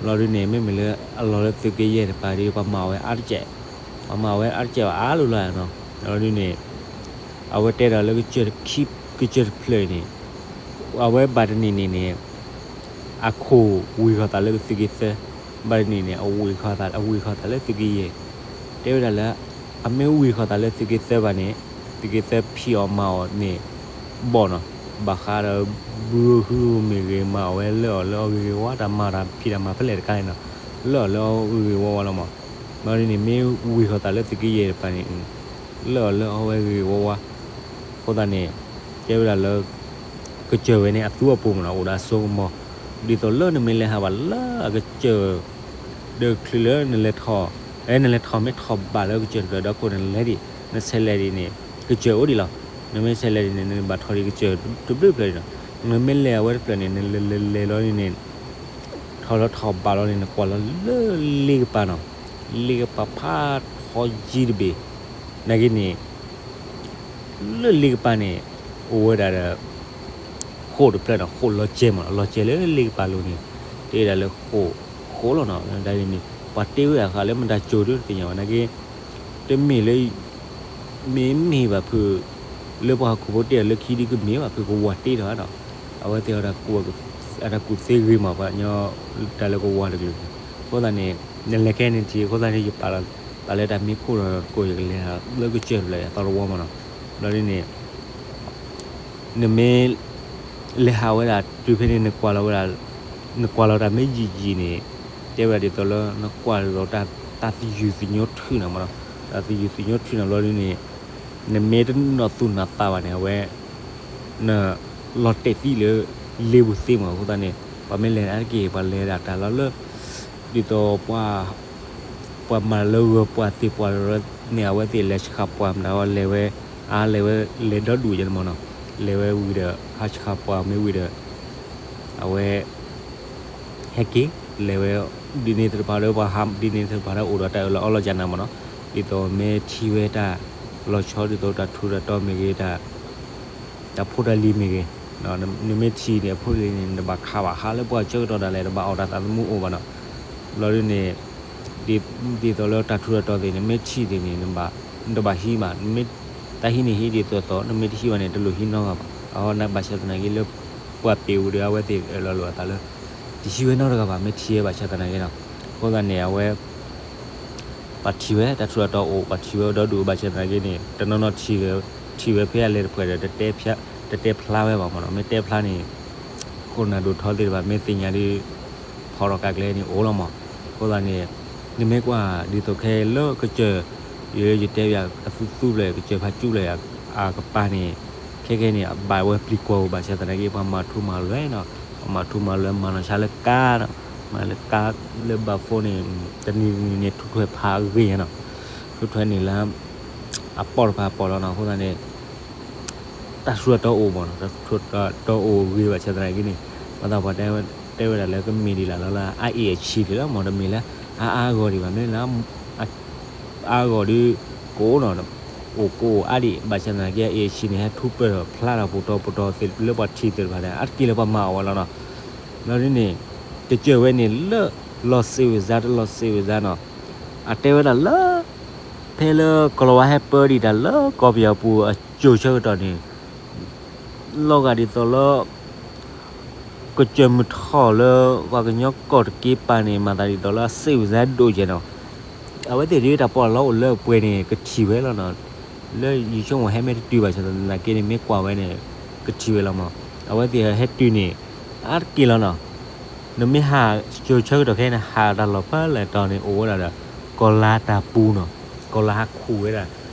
ဘျီဒုန့ၣ် မ့မ့ၢ်လၢအလီၢ်လၢသုးက့ယဲၢ်တပၤဒုး ပှၤမၤအီၣ်ဝဲအါတစဲး, ပှၤမၤအီၣ်ဝဲအါတစဲးဘၣ်အါလိၤလီၤနီၤ, ဘျီဒုန့ၣ် အဝဲတဲဒီးလၢကစၢၢ်ခံ ကစၢၢ်တဖျၢၣ်အံၤန့ၣ် အဝဲဘၣ်တနံၤန့ၣ်န့ၣ် အခိၣ်ဝံၤဃီၤသးလၢသုးက့သၢ, ဘၣ်တနံၤန့ၣ် အဝံၤဃီၤသးလၢသုးက့ယဲၢ်, တဲဝဲဒၣ်လၢ အမ့ၢ်ဝံၤဃီၤသးလၢသုးက့သၢဘၣ်န့ၣ် သုးက့သၢဖံးအီၣ်မၤအီၣ်န့ၣ် ဘီၣ်နီၤ, ဘၣ်ဃးဒီး ဘုဟုမ့ၢ်ဂ့ၤ မၤအီၣ်ဝဲလၢအီၣ်လၢအီဂ့ၤဂ့ၤဝါ တၢ်မၤတၢ်ဖံးတၢ်မၤဖဲလဲၣ်တခါန့ၣ်နီၤ, လၢအီၣ်လၢအီဂ့ၤဂ့ၤဝါဝါလီၤမး, ဘျီဒုန့ၣ် မ့ၢ်ဝံၤဃီၤသးလၢသုးက့ယဲၢ်တပၤန့ၣ် လၢအီၣ်လၢအီဝဲဂ့ၤဂ့ၤဝါဝါ, အဃိသတးန့ၣ် တဲဝဲဒၣ်လၢ ကစၢၢ်ဝဲန့ၣ်အသူအပူၤမးနီၤ အိၣ်ဒီးအစိကမီၤ, ဒ်သိးလၢနမ့ၢ်လဲၤဟးဘၣ်လၢအကစၢၢ် ဒီးချုးလၢနလဲၤထီၣ်, အဲ နလဲၤထီၣ်မ့ၢ်ထီၣ်ဘးလၢကစၢၢ်တဖျၢၣ်ဒီခိၣ်န့ၣ် နလဲၤဒံး နဆဲးလဲၤဒံးန့ၣ် ကစၢၢ်အိၣ်ဒံးလီၤ, နမ့ၢ်ဆဲးလဲၤဒံးန့ၣ် နဘၣ်ထီၣ်ဒံးကစၢၢ်တဘျုးဖျၢၣ်ဒံးလီၤ, နမ့ၢ်လဲၤအဝဲတဖျၢၣ်န့ၣ် နလဲၤလဲၤလဲၤလီၤန့ၣ် ထီၣ်လၢထီၣ်ဘးလီၤန့ၣ် နကွၢ်လီၤလၢလ့ကပၤနီၤ, လ့ကပၤဖးထီယံၤတဘ့ၣ်, နာ်က့န့ၣ် လၢလ့ကပၤန့ၣ် အိၣ်ဝဲဒၣ်ဒီး ဃိာ်တဖျၢၣ်နီၤ, ဃိာ်လီၤစဲးမး လီၤစဲးလၢလ့ကပၤလိၤန့ၣ် တဲဒၣ်လၢဃိာ်, ဃိာ်လီၤနီၤ, ဒ်န့ၣ် ပှၤတ့ဝဲဒၣ်ဃးလၢမတၤကၠိၤဒုတသ့ၣ်ညါဘၣ် နာ်က့ တမ့ၢ်လၢ မ့မ့ၢ်ဘၣ်ဖုး လၢပှၤဟီၣ်ခိၣ်ဖိတ့ဒီးလၢခံဒုကမ့ၢ်ဘၣ်ဖုးကဝီၤတ့ထီၣ်နီၤ, အဝဲသ့ၣ်အတၢ်ကူၣ်သ့ဂ့ၤမး ပှၤကညီတၢ်လၢကဝီၤတကလုာ်, အဃိသတးန့ၣ် နလဲၤခဲန့ၣ်ထံ အဃိသတးန့ၣ် ယပာ်လီၤသးလၢတၢ်မ့ၢ်ခိၣ်ဒီးတကိး ယကလဲၤလၢကစၢၢ်တဖျၢၣ်အသီတဝီမးနီၤ, ဘျီဒ်န့ၣ် နမ့ၢ် လဲၤဟးဝဲဒၣ်တုၤဖဲန့ၣ် နကွၢ်လီၤဝဲဒၣ် နကွၢ်လီၤတၢ်မ့ၢ်ယံာ်ယံာ်န့ၣ် တဲဝဲဒၣ်ဒ်သိးလၢ နကွၢ်လီၤတၢ် တၢ်သယုၢ်သညိထုးနီၤမးနီၤ, တၢ်သယုၢ်သညိထုးနီၤဘျီဒ်န့ၣ် နမ့ၢ်တနီၣ်သူၣ်နီၣ်သးဘၣ်န့ၣ် အဝဲ န လီၤတဲာ်သံလၢ လ့ပူၤသ့မး အဃိသတးန့ၣ် ပှၤမ့ၢ်လဲၤန့ၣ်အါတက့ၢ် ပှၤလဲၤဒၣ်တၢ်လီၤလၢ ဒ်သိးပှၤ ပှၤမၤလၢဂၢၤပှၤသ့ၣ်ပှၤလၢန့ၣ် အဝဲသ့ၣ်လဲၤဆှးပှၤမတၤဝဲ လဲၤဝဲ အါလဲၤဝဲ လဲၤဒီဒူၣ်ယဲန့ၣ်မးနီၤ, လဲၤဝဲဝံၤဒီး ဟးဆှးပှၤမ့ၢ်ဝံၤဒီး အဝဲ ဟဲက့ၤ လဲၤဝဲ ဒ်န့ၣ်သ့ၣ်တဖၣ်လၢပှၤဟး ဒ်န့ၣ်သ့ၣ်တဖၣ်လၢအိၣ်ဒီးတၢ်အၢၣ်လီၤအီလီၤကနၤမးနီၤ, ဒ်သိးမ့ၢ်ထံၣ်ဝဲတၢ် လီၤဆီဒ်သိးတၢ်ထူးတၢ်တီၤမ့ၢ်ဂ့ၤ တၢ် တၢ်ဖိတၢ်လံၤမ့ၢ်ဂ့ၤ, နမ့ၢ်ထံၣ်န့ၣ် အဖိတၢ်လံၤန့ၣ် နဘၣ်ခးဘၣ်ဟးလၢပှၤဆၢကတီၢ်ဒၣ်လဲာ် တဘၣ်အီၣ်တၢ်သးသမူအိၣ်ဘၣ်နီၤ, ဘျီဒ်န့ၣ် ဒ်သိးလၢတၢ်ထူးတၢ်တီၤသ့ၣ် နမ့ၢ်ထံၣ်သ့ၣ်န့ၣ် နဘၣ် နတဘၣ်ဟံးဘၣ်, နမ့ၢ်တၢ်ဟံးန့ၣ်ဟံးဒ်သိးသိး နမ့ၢ်တဟံးဘၣ်န့ၣ် တလိၣ်ဟံးနီတဂၤဘၣ်, အဝဲန့ၣ်ဘၣ်ဆၣ်သနာ်က့လၢ ပှၤပ့ၤဝံၤဒီး အဝဲသ့ၣ်အၢၣ်လီၤလိာ်အသးလၢ တဟံးဝဲနီတဂၤဘၣ် မ့ၢ်ထံၣ်ဝဲဘၣ်ဆၣ်သနာ်က့နီၤ, အဃိသတးန့ၣ် အဝဲ ပှၤထံၣ်ဝဲ တၢ်ထူးတၢ်တီၤအိၣ် ပှၤထံၣ်ဝဲဒီဒူၣ်ဘၣ်ဆၣ်သနာ်က့န့ၣ် တနီၤနီၤထံၣ် ထံၣ်ဝဲဖဲအလဲၤတဖှဲးဒီး တတဲဖျါဝဲဘၣ်မးနီၤ, မ့ၢ်တဲဖျါန့ၣ် ခိၣ်နၢ်ဒိၣ်ထီသ့ၣ်တဖၣ် မ့ၢ်သ့ၣ်ညါဒ် ဖီၣ်ထီၣ်ကးကျဲန့ၣ်အိၣ်လီၤမး, အဃိသတးန့ၣ် နမ့ၢ်ကွၢ်ဒ်သိးခဲလၢကစၢၢ် ယတဲဘၣ်အသူသူဖျၢၣ် ကစၢၢ်ဖးကၠူဖျၢၣ်အကပၤန့ၣ် ခဲခဲန့ၣ် အဘၣ်ဝဲပျံၤကွီၢ်ဘၣ်ဆၣ်သနာ်က့ ပှၤမၤထူမၤလွဲနီၤ, ပှၤမၤထူမၤလွဲ မၤနီၢ်ဆါလၢကါနီၤ, မၤလၢကါလၢဘၣ်ဖိန့ၣ် တနံၤတနံၤန့ၣ် ထူးထွဲဖးအဂ့ၢ်နီၤ, ထူးထွဲန့ၣ်လၢ အပိာ်တဖၣ်ပိာ်လီၤနီၤ. အဃိသတးန့ၣ် တၢ်ထူးတၢ်တီအိၣ်မးနီၤ, တၢ်ထူးတၢ်တီအိၣ်ဂ့ၤဘၣ်ဆၣ်သနာ်က့န့ၣ် မၤသးပှၤတဲဝဲဒၣ်လၢကမ့ၢ်ဒ်လဲၣ်လီၤလၢ အအ့ၣ်အဆံးဒံးလီၤမး, တမ့ၢ်လၢအအါဂီၢ်ဒံးဘၣ်, မ့ၢ်လၢ အါဂီၢ်ဒီး ကအိၣ်နီၤ, အိၣ်ကအိၣ်အါဒံး, ဘၣ်ဆၣ်သနာ်က့ အအ့ၣ်အဆံးန့ၣ် ဟဲထူးပၢၢ်ထီၣ်ဖျါထီၣ် ပူၤတီၤပူၤတီၤသ့ၣ်လၢပှၤထံၣ်သ့ၣ်တဖၣ်န့ၣ် အါတက့ၢ်လၢပှၤမၤအီၣ်ဝဲလီၤနီၤ. ဘျီဒ်န့ၣ် ကစၢၢ်ဝဲန့ၣ်လၢ လီၤစံးဝံၤစါတလီၤစံးဝံၤစါနီၤ, အတဲဝဲဒၣ်လၢ ဖဲလၢကီၤလၤဝါဟဲပၢဒံးတၢ်လၢကီၢ်ပယီၤပူၤအစိၤဆၢကတီၢ်န့ၣ် လီၤဂာ်ဒ်သိးလၢ ကစၢၢ်မုၢ်ထီၣ်လၢပှၤကညီကီၢ်တက့ၢ်ပၤန့ၣ် မၤသးဒ်သိးလၢအစံးဝံၤစါဒိၣ်ကဲနီၤ. အဝဲသ့ၣ်ဒ်တၢ်ပီးလီအိၣ်လၢအပှဲၤန့ၣ် ကထံၣ်ဝဲလီၤနီၤ. လၢယဆိကမိၣ်ဟဲမ့ၢ်တတုၤဘၣ်ဆၣ်သနာ်က့န့ၣ် မ့ၢ်ကွၢ်ဝဲန့ၣ် ကထံၣ်ဝဲလီၤမး. အဝဲသ့ၣ်ဟဲတုၤန့ၣ် အါတက့ၢ်လီၤနီၤ. နမ့ၢ်ဟးစိၤဆၢကတီၢ်ခဲအံၤန့ၣ် ဟးတၢ်လီၢ်ဖဲလဲၣ်တီၤန့ၣ် အိၣ်ဝဲဒၣ်ဒီး ကီၤလၤတၢ်ပူၤနီၤ, ကီၤလၤဟးခူၣ်ဝဲဒၣ်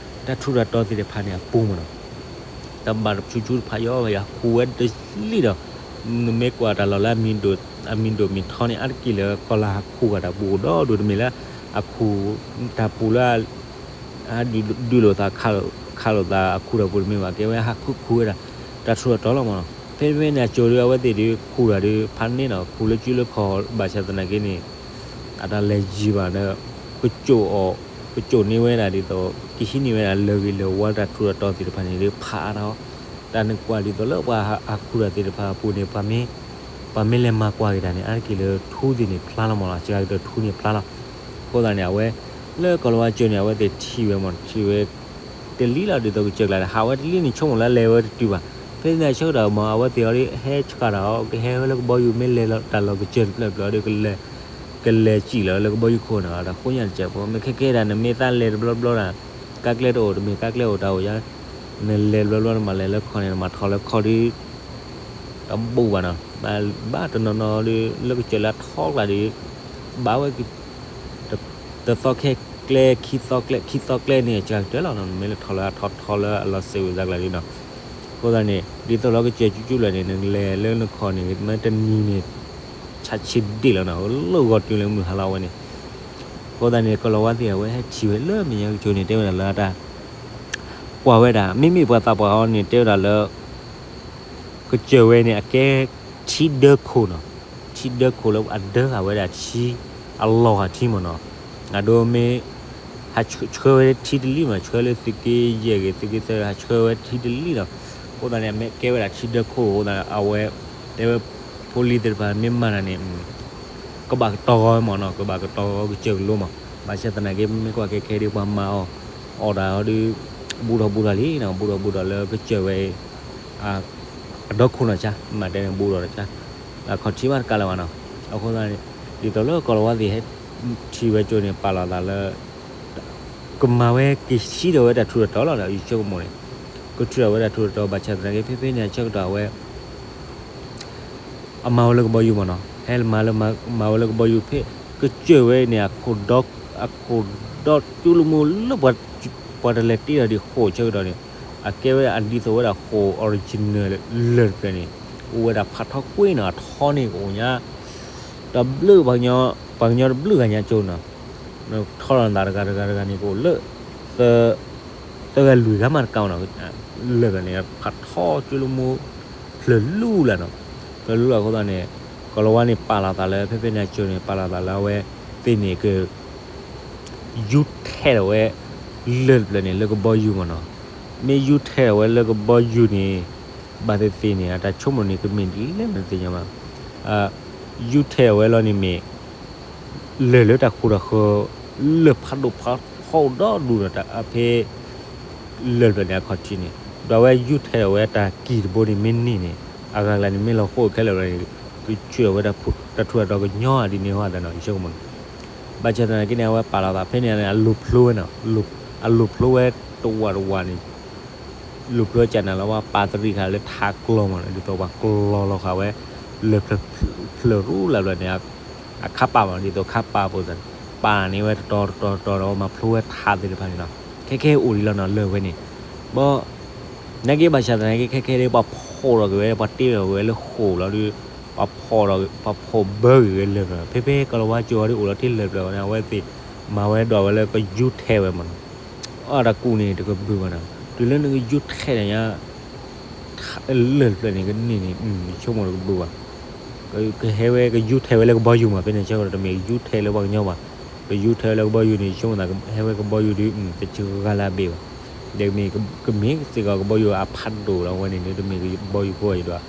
တၢ်ထူးတၢ်တီၤသ့ၣ်တဖၣ်န့ၣ်အပူၤမးနီၤ. တၢ်ဘၣ်တဆူၣ်ဆူၣ်တဖၣ်ယီၤ ယဟးခူၣ်ဝဲတလံဒီး နမ့ၢ်ကွၢ်တၢ်လီၢ်လၢ အမံၤဒိၣ်မံၤထီန့ၣ် အါတက့ၢ်လၢ ကီၤလၤဟးခူၣ်ဃာ်တၢ်ပူၤအိၣ်ဒီးဒိၣ်တမ့ၢ်လၢ အခူၣ်တၢ်ပူၤလၢ ဒုးလိာ်သးခးလိာ်သးအခူၣ်တၢ်ပူၤတမ့ၢ်ဘၣ်, ကဲဝဲဟးခူၣ်ခူၣ်ဝဲဒၣ် တၢ်ထူးတၢ်တီၤလီၤမးနီၤ. ဖဲဖဲန့ၣ်အစိၤဒီး အဝဲသ့ၣ်ဒီးခူၣ်တၢ်ဒီးဖးန့ၢ်နီၤ, ခူၣ်လၢကၠူလၢခီၣ်ဘၣ်ဆၣ်သနာ်က့န့ၣ် အတၢ်လဲၤယံၤဘၣ်ဒီး ကစိာ်အီၤ ကစိာ်န့ၢ်ဝဲဒၣ်ဒ်သိး ကဟံးန့ၢ်ဝဲဒၣ်လၢဂ့ၤလၢဝါတၢ်ထူးတၢ်တီၤသ့ၣ်တဖၣ်န့ၣ်ဒီး ဖးအါထီၣ် တၢ်နကွၢ်ဒ်သိးလၢပှၤဟးခူၣ်တၢ်သ့ၣ်တဖၣ်အပူၤန့ၣ် ပှၤမ့ၢ်လဲၤမၤကွၢ်က့ၤတၢ်န့ၣ် အါတက့ၢ်လၢထူသ့ၣ်န့ၣ်ဖျါလီၤမးနီၤ, စှၤကတၢၢ်ထူန့ၣ်ဖျါလီၤ. အဃိသတးန့ၣ် အဝဲ လၢကီၤလၤဝါကၠိန့ၣ် အဝဲသ့ၣ်ထံၣ်ဝဲမး ထံၣ်ဝဲ တလံလီၤ ဒ်သိးကစၢၢ်ကျါန့ၣ် ဟးဝဲတလံန့ၣ် ဆိကမိၣ်လၢလဲၤဝဲတတုၤဘၣ်. ဖဲန့ၣ်အဆၢကတီၢ်မး အဝဲသ့ၣ်အီၤဒ် ဟဲဆှၣ်တၢ်အီၤ ကဟဲဝဲလၢကဘီယူၤ မ့ၢ်လဲၤလီၤတၢ်လီၢ်ကစၢၢ်တဖျၢၣ်တဖျၢၣ်ဒီး ကလဲၤစံၣ်လီၤလၢကဘီယူၤခိၣ်န့ၣ် တၢ်ဃိညါတစဲးဖိ မ့ၢ်ခဲကဲဒၣ် နမ့ၢ်သးလဲၤတဘျီဘျီဒၣ် ကါကျဲတအိၣ် တမ့ၢ်ကါကျဲအိၣ်တၢ်အိၣ်ယါ နလဲၤတဘျီဘျီ နမၤလဲၤလၢခီၣ်န့ၣ် နမၤထီၣ်လၢခီၣ်ဒီး တဘူးဘၣ်နီၤ, ဘၣ်တနီၤနီၤဒီး လၢကစၢၢ်လၢအထီကျါဒီး ဘၣ်ဝဲ တသီခဲကျဲ ခံသီကျဲ ခံသီကျဲန့ၣ် စှၤကတၢၢ်လီၤနီၤ, နမ့ၢ်လဲၤထီၣ်လၢအထီထီလၢအလီၤစဲးဝံၤစါကျါဒီးနီၤ. အဃိသတးန့ၣ် ဒ်သိးလၢကစၢၢ်ကၠူကၠူလၢာ်န့ၣ် နလဲၤလၢနခီၣ်န့ၣ် မ့ၢ်တနံၤန့ၣ် ဆးဆံးဒ့ၣ်လီၤနီၤ, လၢဂီၤတုၤလၢမုၢ်ဟါလီၤဝဲန့ၣ်. အဃိသတးန့ၣ် ကီၤလၤဝါသ့ၣ်အဝဲဟဲထံၣ်ဝဲလၢမဲာ်ညါကၠိန့ၣ် တဲဝဲဒၣ်လၢအတၢ် ကွၢ်ဝဲဒၣ် မ့မ့ၢ်ပှၤသးပှၢ်အီၤန့ၣ် တဲဝဲဒၣ်လၢ ကစၢၢ်ဝဲန့ၣ် အကဲထံဒၢခိၣ်နီၤ, ထံဒၢခိၣ်လၢအဒၢဃာ်ဝဲဒၣ်ထံ အလီၤဂာ်ထံမ့ၢ်နီၤ, အဒိမ့ၢ် ဟးဆှၢဝဲထံတလံမး ဆှၢလၢသုးက့ယဲၢ်ဂ့ၤ သုးက့သၢ ဟးဆှၢဝဲထံတလံနီၤ. အဃိသတးန့ၣ် အမ့ၢ်ကဲဝဲဒၣ်ထံဒၢခိၣ်အဃိသတး အဝဲ တဲဝဲ ဖိလံၤသ့ၣ်တဖၣ်မ့ၢ်မၤတၢ်န့ၣ် ကဘၣ်ကတီၤဂီၤမ့ၢ်နီၤ, ကဘၣ်ကတီၤဂီၤကစၢၢ်ကလိမး. ဘၣ်ဆၣ်သနာ်က့ မ့ၢ်ကွၢ်ခဲခဲဒီး ပှၤမၤအီၣ် အီၣ်တၢ်အီၤဒီး ဘူးထီၣ်ဘူးထီၣ်လံနီၤ, ဘူးထီၣ်ဘူးထီၣ်လၢကစၢၢ်ဝဲ အဒီခိၣ်နီၤဆါ မ့ၢ်တဲန့ၣ် ဘူးထီၣ်တၢ်ဆါ အခီၣ်ထံးမးတကးလၢၤဘၣ်နီၤ. အဃိသတးန့ၣ် ဒ်သိးလၢကီၤလၤဝါသ့ၣ်ဟဲထံၣ်ဝဲကၠိန့ၣ် ပာ်လီၤသးလၢ ကမၤဝဲက့ၤစံးထီၣ်ဝဲတၢ်ထူးတၢ်တီၤလီၤဒီး ယဆိကမိၣ်န့ၣ် ကထူးထီၣ်ဝဲတၢ်ထူးတၢ်တီၤ ဘၣ်ဆၣ်သနာ်က့ ဖဲဖဲန့ၣ်အဆၢကတီၢ်အဝဲ အမၤဝဲလၢကဘီယူၤမ့ၢ်နီၤ, ဟဲမၤလၢ မၤဝဲလၢကဘီယူၤဖဲ ကစၢၢ်ဝဲန့ၣ် အခိၣ်ဒီ အခိၣ်ဒီကၠူလၢမူလၢ ပှၤတလဲၤတ့ထီၣ်ဒံးဃိာ်ဆၢကတီၢ်န့ၣ် အကဲဝဲဒၣ်အဒ်သိးဝဲဒၣ်ဃိာ် original လၢၢ်တဖျၢၣ်န့ၣ် အိၣ်ဝဲဒၣ်ဖးထီကွ့နီၤ, အထီန့ၣ်ကအိၣ်ညါ တဘျုး ပှၤကညီတဘျုးဂၤညါကၠိနီၤ, ထီထီၣ်နသးတဂၤတဂၤတဂၤန့ၣ် ကအိၣ်လၢ သၢဂၤလွံၢ်ဂၤမးတကးနီၤ, လၢၢ်တဖျၢၣ်န့ၣ် ဖးထီကၠူလၢမူ ဖျၢၣ်လူလၢ်နီၤ, ဖျၢၣ်လူလၢ်အဃိသတးန့ၣ် ကီၤလၤဝါန့ၣ် ပာ်လီၤသးလၢ ဖဲဖဲန့ၣ်အကၠိန့ၣ် ပာ်လီၤသးလၢအဝဲသ့ၣ်န့ၣ်က ယူထဲးထီၣ်ဝဲ လၢၢ်တဖျၢၣ်န့ၣ် လၢကဘီယူၤမ့ၢ်နီၤ, မ့ၢ်ယူထဲးထီၣ်ဝဲလၢကဘီယူၤန့ၣ် ဘၣ်သ့ၣ်သ့ၣ်န့ၣ် အတၢ်ဆိကမိၣ်န့ၣ် ကမ့ၢ်ဒ်လဲၣ်န့ၣ်တသ့ၣ်ညါဘၣ်, ယူထဲးထီၣ်ဝဲလီၤန့ၣ်မ့ၢ် လၢၢ်လၢတၢ်ဃူတၢ်ဃၢၤ လၢၢ်ဖးဒိၣ်ဖးထီအိၣ်ဒီဒူၣ်ဒီး တၢ်ဖဲ လၢၢ်တဖျၢၣ်န့ၣ် အခီၣ်ထံးန့ၣ် ဒီးအဝဲယူထဲးထီၣ်ဝဲတၢ်ကံၢ်တဘိန့ၣ်မ့ၢ်န့ၢ်န့ၣ် အဂၤကျါန့ၣ် မ့ၢ်လီၤဃိာ်ခဲလၢာ်ဝဲန့ၣ် ကဆှၢဝဲတၢ်ထူးတၢ်တီၤကညီဒ်န့ၣ်ဟီသတးနီၤ ယဆိကမိၣ်န့ၣ်, ဘၣ်ဆၣ်သနာ်က့န့ၣ် အဝဲပာ်လီၤသး ဖဲန့ၣ်န့ၣ် အလိၣ်ဖျိဝဲနီၤ, အလိၣ်ဖျိဝဲတဝာ်တဝာ်န့ၣ် လိၣ်ဖျိကနၤလီၤ ပှၤပာ်တရံးဃာ်လၢထးကျီမ့ၢ်နီၤ, ဒ်သိးပှၤကျီလီၤဃာ်ဝဲ လၢၢ်ဖျၢၣ်ဖျၢၣ်ရူလၢ်ဖျၢၣ်န့ၣ် အခါပာ်မ့ၢ်နီၤ, ဒ်သိးခါပာ်အသိးန့ၣ် ပာ်န့ၢ်ဝဲတတီၤတတီၤတတီၤဒီး မၤဖျိဝဲထးသ့ၣ်တဖၣ်န့ၣ်နီၤ, ခဲခဲအိၣ်ဒံးလီၤနီၤ လၢၢ်ဝဲန့ၣ်, ဘၣ် နာ်က့ဘၣ်ဆၣ်သနာ်က့ ခဲခဲဒ် ပှၤဖီၣ်ထီၣ်က့ၤဝဲ ပှၤတ့ထီၣ်က့ၤဝဲလၢဃိာ်လီၤဒီး ပှၤဖီၣ်ထီၣ် ပှၤဖီၣ်ဘၢက့ၤဝဲလၢၢ်ဖျၢၣ်, ဖဲဖဲကီၤလၤဝါကၠိအီၤဒ်အိၣ်လီၤတ့ၢ်လၢၢ်ဖျၢၣ်ဝဲန့ၣ် အဝဲသ့ၣ်မၤဝဲဒီးဝဲလၢကယူထဲးဝဲမ့ၢ်နီၤ, အီၣ်တၢ်ကူၣ်န့ၣ် တကဘုၣ်ဘၣ်နီၤ, တုၤလၢနကယူထဲးန့ၣ်ညါ လၢၢ်တဖျၢၣ်န့ၣ် ကန့ၢ်န့ၣ် ဆိကမိၣ်တကဘုၣ်ဘၣ်. ကဟဲဝဲ ကယူထဲးဝဲလၢကဘီယူၤမး ဖဲန့ၣ်ဆၢကတီၢ် တမ့ၢ်ယူထဲးလၢပှၤကညီဘၣ်. ကယူထဲးဝဲလၢကဘီယူၤန့ၣ် ဆိကမိၣ်သး ဟဲဝဲကဘီယူၤဒုး တစှၤလၢအဘ့ၣ်ဘၣ်. ဒီးမ့ၢ် ကမ့ၢ်စ့ၢ်ကီးကဘီယူၤအဖးဒိၣ်လီၤ အဝဲန့ၣ် တမ့ၢ်ကဘီယူၤဖိအံၤဒီး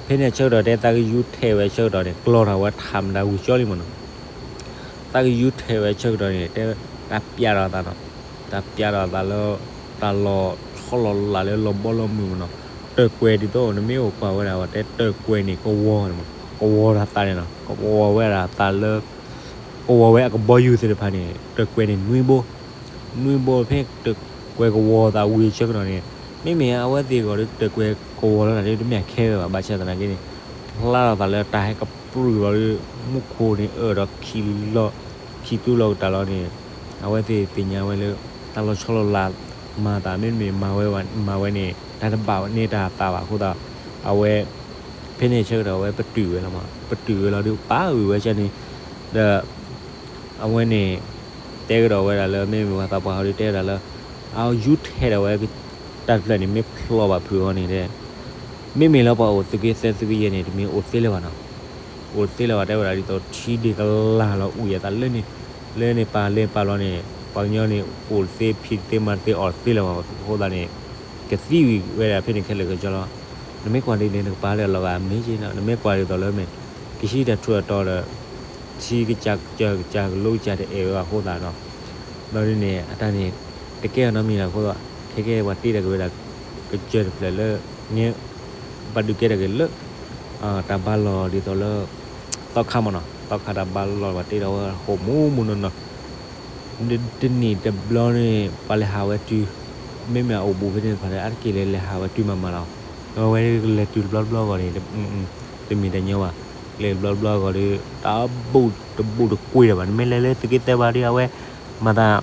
ဖဲန့ၣ်ဆၢကတီၢ် တဲသးကယူထဲးဝဲဆၢကတီၢ်န့ၣ် ကျီၤထီၣ်ဝဲထးမတၤဝံၤကၠီလံမးနီၤ. သးကယူထဲးဝဲဆၢကတီၢ်န့ၣ် တဲတၢ်ပျးထီၣ်သးနီၤ, တၢ်ပျးထီၣ်သးလၢ တၢ်လီၤဆီလီၤလးလၢလီၤဘီလီၤမုၢ်မးနီၤ. တၢၢ်ကွဲၤဒ်သိး နမ့ၢ်အိၣ်ကွၢ်ဝဲဒၣ် ဝဲတဲတၢၢ်ကွဲၤန့ၣ် ကဝီၤန့ၣ်မး, ကဝီၤတၢ်သးန့ၣ်နီၤ, ကဝီၤဝဲဒၣ်သးလၢ ကဝီၤဝဲအကဘီယူၤသ့ၣ်တဖၣ်န့ၣ် တၢၢ်ကွဲၤန့ၣ်နွံဘိ နွံဘိဖဲတၢၢ်ကွဲၤကဝီၤသးဝံၤဆၢကတီၢ်န့ၣ် မ့မ့ၢ်အဝဲသ့ၣ်အဂီၢ်ဒီးတၢၢ်ကွဲၤကဝီၤလီၤတၢ်ဒ်တမ့ၢ်အခဲဝဲဘၣ် ဘၣ်ဆၣ်သနာ်က့န့ၣ် ဖျါထီၣ်သးလၢတၢ်ဟဲကပြုၢ်လီၤဒီး မူခိၣ်န့ၣ်အၢၣ်ဒီးခံလီၤ ခံသူလီၤကတၢၢ်လီၤန့ၣ် အဝဲသ့ၣ်သ့ၣ်ညါဝဲလၢ တၢ်လီၤဆီလီၤလးမၤသး မ့တမ့ၢ်မၤဝဲ မၤဝဲန့ၣ် တၢ်တဘၣ်န့ၢ်တၢ်သးဘၣ်အဃိသတး အဝဲ ဖဲန့ၣ်ဆၢကတီၢ် အဝဲပတုာ်ဝဲလီၤမး ပတုာ်ဝဲလီၤဒီး ပာ်ဂုာ်ဝဲဆၢန့ၣ် ဒီး အဝဲန့ၣ် တဲကဒီးဝဲဒၣ်လၢ မ့မ့ၢ်ပှၤသးပှၢ်ဟီဒုးတဲဝဲဒၣ်လၢ အယူထဲးဒီးဝဲ တၢ်တဖျၢၣ်န့ၣ် မ့ၢ်ဖျိးဘၣ်ဖုးအီၤန့ၣ်ဒီး မ့မ့ၢ်လၢပှၤအိၣ်သုးက့သၢသုးကယဲၢ်န့ၣ် တမ့ၢ်အိၣ်သ့လၢၤဘၣ်နီၤ. အိၣ်သ့လၢၤဘၣ် တဲဝဲဒၣ်ဒ်သိး ထံဒ့ၣ်ကလၢ်လီၤ အုၣ်ယသးလၢန့ၣ် လၢန့ၣ်ပာ်လၢပာ်လီၤန့ၣ် ပှၤကညီန့ၣ် အိၣ်တသ့ ဖံးတသ့ မၤတသ့ အီၣ်တသ့လၢၤဘၣ်အဃိသတးန့ၣ် ကသံဝံၤဝဲဒၣ်ဖဲန့ၣ်ခဲလၢာ်ကစီလီၤ. နမ့ၢ်ကွၢ်ဒ်န့ၣ် နကပာ်လၢအလီၤဂာ်မ့ၢ်က့နီၤ နမ့ၢ်ကွၢ်ဒ်သိးလၢမ့ၢ် ကဟံးတၢ်ထူးတၢ်တီၤဒီး ထံကစၢ်ကစၢ်ကစၢ်ကလိကစၢ်တအဲၣ်ဝဲဘၣ်အဃိသတးနီၤ. ဒီးဒ်န့ၣ် အတၢ်န့ၣ် တကဲအီၤနီတမံၤလၢၤအဃိသတး ခဲကဲပှၤတ့တၢ်က့ၤဝဲဒၣ် ကစၢၢ်တဖျၢၣ်လၢ ပှၤဒုးကဲတၢ်က့ၤလၢ တၢ်ဘါလီၢ်ဒ်သိးလၢ သီခါမးနီၤ သီခါတၢ်ဘါလီၢ် ပှၤတ့ထီၣ်ဝဲဟိၣ်မူမူနီၢ်နီၢ် တနံၣ်တဘျီန့ၣ် ပှၤလဲၤဟးဝဲတုၤ မ့မ့ၢ်အအိၣ်ဘူးဖဲန့ၣ်တဖၣ်ဒီး အါတက့ၢ်လဲၤလဲၤဟးဝဲတုၤမးမးလီၤ. အဝဲကလဲၤတုၤတဘျီတဘျီအဂီၢ်န့ၣ် တမ့ၢ်တညီဘၣ် ကလဲၤတဘျီတဘျီအဂီၢ်ဒီး တၢ်ဘူးတဘူးတကွံာ်ဒီးဘၣ် နမ့ၢ်လဲၤလၢသုးက့သၢဘၣ်ဒီး အဝဲ မၤသး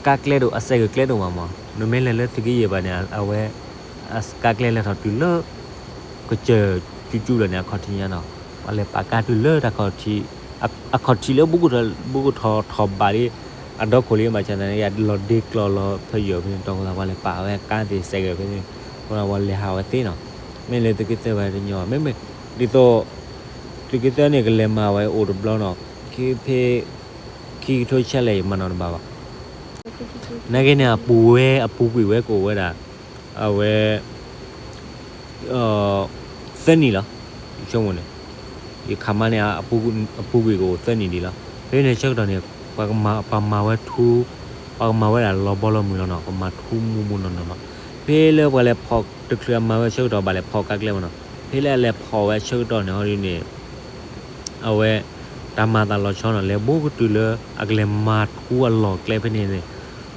ကါကျဲဒိၣ် အစဲးဂၢၢ်ကျဲဒိၣ်မးမး နမ့ၢ်လဲၤလၢသုးက့ယဲၢ်ဘၣ်န့ၣ် အဝဲ ကါကျဲလဲၤထီၣ်တုၤလၢ ကစၢၢ်ကၠူကၠူလီၤန့ၣ် အခီၣ်ထံးညါနီၤ ပှၤလဲၤပာ်ကါတုၤလၢတၢ်ခီၣ်ထံး အခီၣ်ထံးလၢ ဘူးကထီၣ်ထီၣ်ဘးလံ အဒီခိၣ်လံ ဘၣ်ဆၣ်သနာ်က့ လီၤဒ့ကျီၢ်လီၤဖယိာ်ဖဲန့ၣ် တီၢ်ဃိသး ပှၤလဲၤပာ်ဝဲကါသ့ၣ်စဲးဂၢၢ်ဖဲန့ၣ် အဃိသတး ပှၤလဲၤဟးဝဲသ့နီၤ မ့ၢ်လၢသုးက့သၢဘၣ်တညီ မ့မ့ၢ် ဒ်သိး သုးက့သၢန့ၣ် ကလဲၤမၤဝဲအိၣ်တဘျီနီၤ ဖဲ ခံကထိဆံးလဲၣ် ယမၤနီၣ်တဘၣ်ဘၣ် နာ်က့န့ၣ် အပူၤဝဲ အပူၤကွံာ်ဝဲကအိၣ်ဝဲဒၣ် အဝဲ သၢနံၣ်လီၤ ယဆိကမိၣ်န့ၣ် ယခါမါန့ၣ် အပူၤကွံာ်ကအိၣ်သၢနံၣ်ဒံးလီၤ ဖဲန့ၣ်ဆၢကတီၢ်န့ၣ် ပှၤမၤဝဲထူ ပှၤကမၤဝဲဒၣ်လီၤဘီလီၤမုၢ်လီၤနီၤ ပမၤထူမူမူနီၢ်နီၢ်နီၤ ဖဲလၢပှၤလဲၤဖီၣ်တချုးအမၤဝဲဆၢကတီၢ် ဘၣ်လဲၤဖီၣ်ကါကျဲမးနီၤ ဖဲလၢအလဲၤဖီၣ်ဝဲဆၢကတီၢ်န့ၣ် ဟီဒ်န့ၣ် အဝဲ တၢ်မၤသးလီၤဆီနီၤ လဲၤဘူးကတုၤလၢ အကလဲၤမၤထူအလီၢ်ကျဲဖဲန့ၣ်န့ၣ်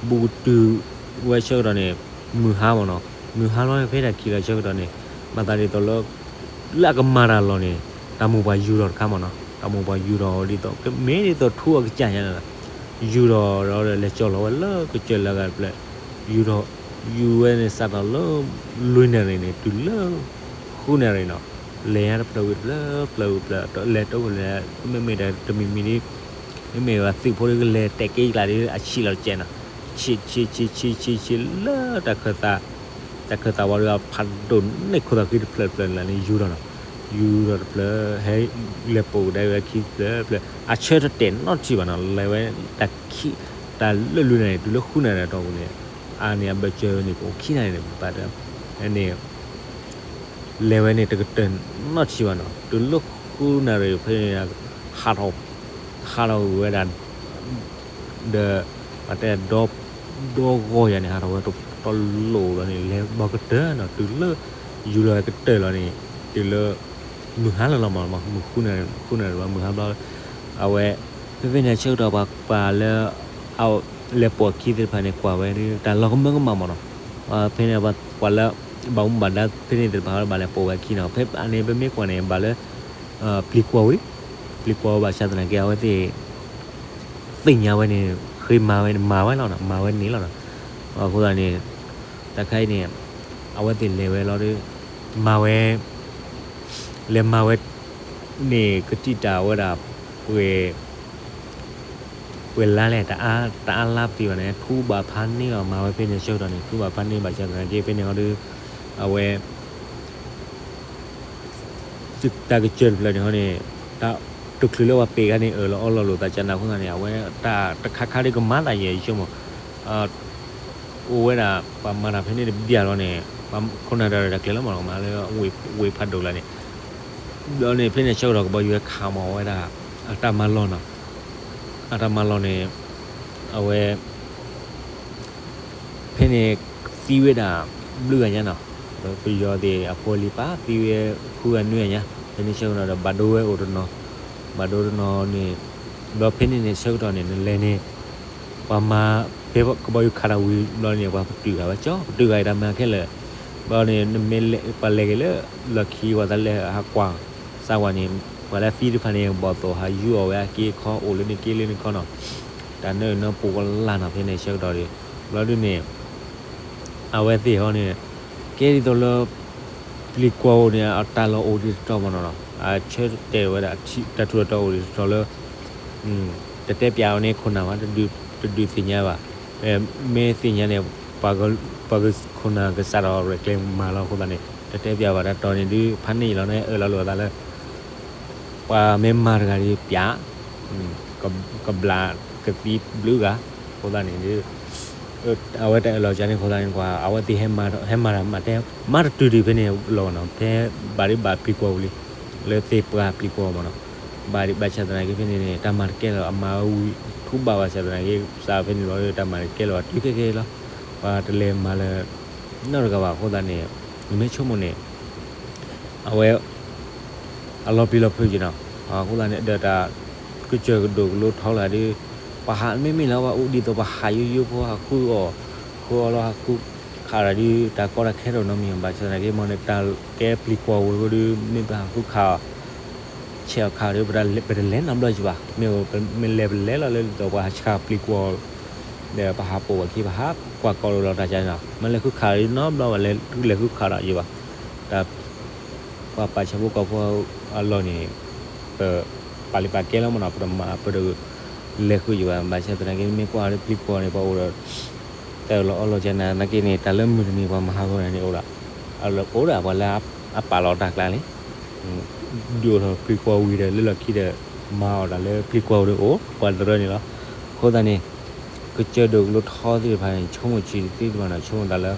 ဘူးကတုၤဝဲဆၢကတီၢ်န့ၣ် မုၢ်ဟါမးနီၤ မုၢ်ဟါလီၤန့ၣ် ဖဲတၢ်ခံးလီၤဆၢကတီၢ်န့ၣ် မၤသးဒ်သိးလၢ လၢအကမၤတၢ်လီၢ်န့ၣ် တၢ်မိၢ်ပှၢ်ယူၤထီၣ်တခါမးနီၤ တၢ်မိၢ်ပှၢ်ယူၤထီၣ်ဒ်သိး ကမ့ၢ်ဒ်သိးထူအကစၢ်ညါန့ၣ်လီၤ ယူၤထီၣ်ဒီးလဲၤကၠီၣ်လီၤဝဲလၢကစၢၢ်လၢအဂၤတဖျၢၣ် ယူၤထီၣ် ယူၤဝဲန့ၣ်စးထီၣ်လၢ လွံၢ်နၣ်ရံၣ်န့ၣ် တုၤလၢ ဃုနၣ်ရံၣ်နီၤ လဲၤညါတဖျၢၣ်ဝံၤတဖျၢၣ် ဖျၢၣ်ဝံၤတဖျၢၣ် လဲၤတိခိၣ်လဲၤ မ့မ့ၢ်တမံၤမံၤဒ် မ့မ့ၢ်ဝဲသုးဖိဒ်ကလဲၤတဲာ်က့ၤကျါဒ် အဆံးလီၤတကဲးနီၤ ဆံးဆံးဆံးဆံးဆံးဆံးလၢ တၢ်ခၢၣ်သးဝံၤဒီး အဖးဒိၣ်န့ၣ်ခိၣ်သးဃံတဖျၢၣ်တဖျၢၣ်န့ၣ် ယူၤထီၣ်နီၤ ယူၤထီၣ်တဖျၢၣ် ဟဲလဲၤပိာ်ကဒါဝဲခံတဖျၢၣ်တဖျၢၣ် အဆၢတတဲာ်နီတထံၣ်ဘၣ်နီၤ လဲၤဝဲ တၢ်ခံ တၢ်လၢလွံၢ်နၣ်ရံၣ် တုၤလၢဃုနၣ်ရံၣ်အတီၢ်ပူၤန့ၣ် အန့ၣ်အဘၢၣ်စၢၤန့ၣ် ကအိၣ်ခံနၣ်ရံၣ်န့ၣ် ပပာ်တၢ် န့ၣ် လဲၤဝဲန့ၣ်တကတၢၢ်နီတထံၣ်ဘၣ်နီၤ တုၤလၢဃုနၣ်ရံၣ်ဖဲန့ၣ် ဟးထီၣ် ဟးထီၣ်ဝဲဒၣ် ဒီး ပတဲဒီ ဒီဂီၢ်ယၤန့ၣ် ဟးထီၣ်ဝဲတလိၣ်ဒီးန့ၣ် လဲၤဘီကတၢၢ်နီၤ တုၤလၢ ယူၤလီၤကတၢၢ်လီၤန့ၣ် တုၤလၢ မုၢ်ဟါလီၤလီၤမး မုၢ်ဃုနၣ်ရံၣ် ဃုနၣ်ရံၣ်ဘၣ် မုၢ်ဟါဘျီ အဝဲ ဖဲဖဲန့ၣ်ဆၢကတီၢ် ပှၤလၢ အလဲၤပိာ်အခံသ့ၣ်တဖၣ်န့ၣ် ကွၢ်ဝဲဒၣ် တၢ်လီၤကမၢကမၣ်မးနီၤ ဖဲန့ၣ် ပှၤလၢ ဘၣ်မူဘၣ်ဒါဖဲန့ၣ်သ့ၣ်တဖၣ် ဘၣ်လဲၤပိာ်ဝဲအခံနီၤ ဖဲအန့ၣ် ပမ့ၢ်ကွၢ်န့ၣ် ဘၣ်လၢ ပျံၤကွီၤဝံၤ ပျံၤကွီၤဝံၤဘၣ်ဆၣ်သနာ်က့ အဝဲသ့ၣ် သ့ၣ်ညါဝဲန့ၣ် ဃ့မၤဝဲန့ၣ် မၤဝဲလီၤနီၤ မၤဝဲန့ၣ်လီၤနီၤ အဃိသတးန့ၣ် တၢ်ခါအံၤန့ၣ် အဝဲသ့ၣ်လဲၤဝဲလီၤဒီး မၤဝဲ လဲၤမၤဝဲ န့ၣ် ကတံၢ်တၢ်ဝဲဒၣ် ပှဲၤ ပှဲၤလါလဲၣ် တအါလါပသံဘၣ်န့ၣ် ထူဘၣ်ဖးန့ၢ်လီၤ မၤဝဲဖဲန့ၣ်ဆၢကတီၢ်န့ၣ် ထူဘၣ်ဖးန့ၢ်ဘၣ်ဆၣ်သနာ်က့ ဖဲန့ၣ်အီၤဒီး အဝဲ တၢ်ကစၢၢ်တဖျၢၣ်န့ၣ်ဟီန့ၣ် တချုးလၢပှၤပ့းခါန့ၣ် အၢၣ်လီၤအီလီၤလိာ်သးကနၢ်အဃိသတးန့ၣ် အဝဲတၢ်တခါခါဒ်ကမၤသးယဲၢ်ယဆိကမိၣ် အိၣ်ဝဲဒၣ် ပှၤမၤတၢ်ဖဲန့ၣ်တဘျီလီၤန့ၣ် ပှၤခိၣ်နၢ်တၢ်ရဲၣ်တၢ်ကျဲၤလီၤမး မၤလၢဝ့ၢ်ဖးဒိၣ်ကျါန့ၣ် ဒီးန့ၣ် ဖဲန့ၣ်ဆၢကတီၢ်ကဘီယူၤဝဲခးမီၤဝဲဒၣ် အတၢ်မၤလီၢ်နီၤ အတၢ်မၤလီၢ်န့ၣ် အဝဲ ဖဲန့ၣ် သံဝဲဒၣ် ဘျုးဂၤညါနီၤ ပယီၤသ့ၣ်အဖိလံၤပၢ် သံဝဲဃုဂၤနွံဂၤညါ ဖဲန့ၣ်ဆၢကတီၢ်ဒီး ဘၣ်ဒိဝဲအိၣ်တနီၤ ဘၣ်ဒိတနီၤန့ၣ် ဒီးဖဲန့ၣ်န့ၣ်ဆၢကတီၢ်န့ၣ် နလဲၤန့ၣ် ပှၤမၤ ဖဲကဘီယူၤခးတၢ်ဝံၤဘျီန့ၣ် ပှၤပတုာ်ဂၤဝဲကၠီ ပတုာ်ဂၤအံၤတၢ်မၤခဲလၢာ် ဘျီန့ၣ် နမ့ၢ်ပှၤလဲၤက့ၤလၢ လီၢ်ခံ ပှၤတလဲၤဟးကွၢ် စးဝဲန့ၣ် ပှၤလၢသံတဖၣ်န့ၣ် ဘီၣ်သိၣ်ဟးယူအီၣ်ဝဲအက့အခီ အိၣ်လၢန့ၣ်က့လၢန့ၣ်ခီနီၤ တၢ်နၢအၢၣ်နၢပူၤကလၢ်နီၤ ဖဲန့ၣ်ဆၢကတီၢ်ဒီး ဘျီဒုန့ၣ် အဝဲသ့ၣ်ဟီန့ၣ် ကဲဒ်သိးလၢ ပျံၤကွီၤဧိၤန့ၣ် အတၢ်လီၢ်အိၣ်ဒံးတတီၤမးနီၤနီၤ အဆၢတဲာ်ဝဲဒၣ် တၢ်ထူးတၢ်တီၤအိၣ်ဒံးတတီၤလၢ တတဲပၠးအီၤန့ၣ်ခိၣ်နၢ်ဘၣ် တဒုးသ့ၣ်ညါဘၣ် မ့ၢ်သ့ၣ်ညါန့ၣ် ပှၤခိၣ်နၢ်ကစးထီၣ်ရဲၣ်ကျဲၤမၤလီၤအဃိသတးန့ၣ် တတဲပၠးဘၣ်တၢ်တီၤန့ၣ်ဒုး ဖးန့ၣ်အံၤလီၤန့ၣ် အၢၣ်လီၤလိာ်အသးလၢ ပှၤမ့ၢ်မၤတဂၤဒီးပၠး ကဘျးကသံဘျုးဂၤ အဃိသတးန့ၣ်ဒုး အဝဲတၢ်အၢၣ်လီၤကန့ၣ်အဃိသတးန့ၣ် ပှၤအဝဲသ့ၣ်ဟဲမၤတၢ်မၤတၢ် မၤတတုၤဒံးဖဲန့ၣ်လီၤနီၤ ဖဲဘၣ်ဒုးဘၣ်ပျံၤကွီၤဝံၤလံ လၢသ့ၣ်ပှၢ်ပျံၤကွီၤမးနီၤ ဘၣ်ဒုးဘၣ်ဆၣ်သနာ်က့ဖဲန့ၣ်န့ၣ် တၢ်မၤတကဲလၢၤ အမၤဝံၤထူဘၣ်ဘၣ်ဆၣ်သနာ်က့ စးဖဲန့ၣ်လီၤ တၢ်မၤတကဲလၢၤဘၣ် တုၤခဲကဲလီၤ ပှၤတလဲၤမၤလၢ နီတဂၤဘၣ်အဃိသတးန့ၣ် နမ့ၢ်ဆိကမိၣ်န့ၣ် အဝဲ အလီၤပျံၤလီၤဖုးက့ၤနီၤ အဃိသတးန့ၣ် ဒီးတၢ် ကစၢၢ်ကဒိၣ်ကလိထီလၢဒုး ပှၤဟးမ့မ့ၢ်လၢပှၤအိၣ်ဒ်သိးပှၤဟးယိယိဖိဟးဃုအီၣ် ဃုအီၣ်လီၤဟးဃုခးတၢ်ဒုး တၢ်ကီတၢ်ခဲတအိၣ်နီတမံၤဘၣ်ဆၣ်သနာ်က့ မ့ၢ်န့ၣ်တၢ်ကဲပျံၤကွီၤဝံၤအဃိဒုး မ့ၢ်ပှၤဟးဃုခးအီၤ ဆဲးအီၣ်ခးအီၤဒီး ပတလဲၤနီတဘျီက့ၤဘၣ် မ့ၢ်မ့ၢ်လဲၤပလဲၤလီၤလၢဒ်သိးပှၤဟးဆှၢပျံၤကွီၤ ဒီးပှၤဟးပိာ်ဝဲခံ ပဟးကွၢ်ကီလိာ်လီၤတၢ်ကန့ၣ်နီၤ မ့ၢ်လဲၤဃုခးအီၤဒီးနီတဘျီဘၣ် လဲၤဃုခးတၢ်ယံၤဘၣ် တၢ် ပှၤပာ်ဆၣ်ဖိကီၢ်ဖိအလီၢ်န့ၣ် ပပာ်လံပာ်ကဲလီၤမးနီၤ ပတမၤ ပတလဲၤဃုယံၤဘၣ် ဘၣ်ဆၣ်သနာ်က့ မ့ၢ်ကွၢ်လၢပျံၤကွီၤန့ၣ် ပှၤအိၣ်ဒီး တၢ်အၢၣ်လီၤအီလီၤကနၢ်သနာ်က့န့ၣ် တၢ်လၢမုၢ်တနံၤပှၤမၤဟးဂီၤတၢ်န့ၣ်အိၣ်ဒၣ် အိၣ်ဒၣ်ပှၤလၢအပာ်လီၤတၢ်ကျါန့ၣ် ဒုးအိၣ်ထီၣ်ပျံၤကွီၤဝံၤဒီး လၢလီၢ်ခံဒီး မၤအီၣ်တၢ်လၢပျံၤကွီၤဒီးအိၣ် ပှၤတရၢန့ၣ်လီၤ. အဃိသတးန့ၣ် ကစၢၢ်ဒိၣ်ကလိထီသ့ၣ်တဖၣ်န့ၣ် ဆိကမိၣ်ဆံးသ့ၣ်တဖၣ်န့ၣ် ဆိကမိၣ်သးလၢ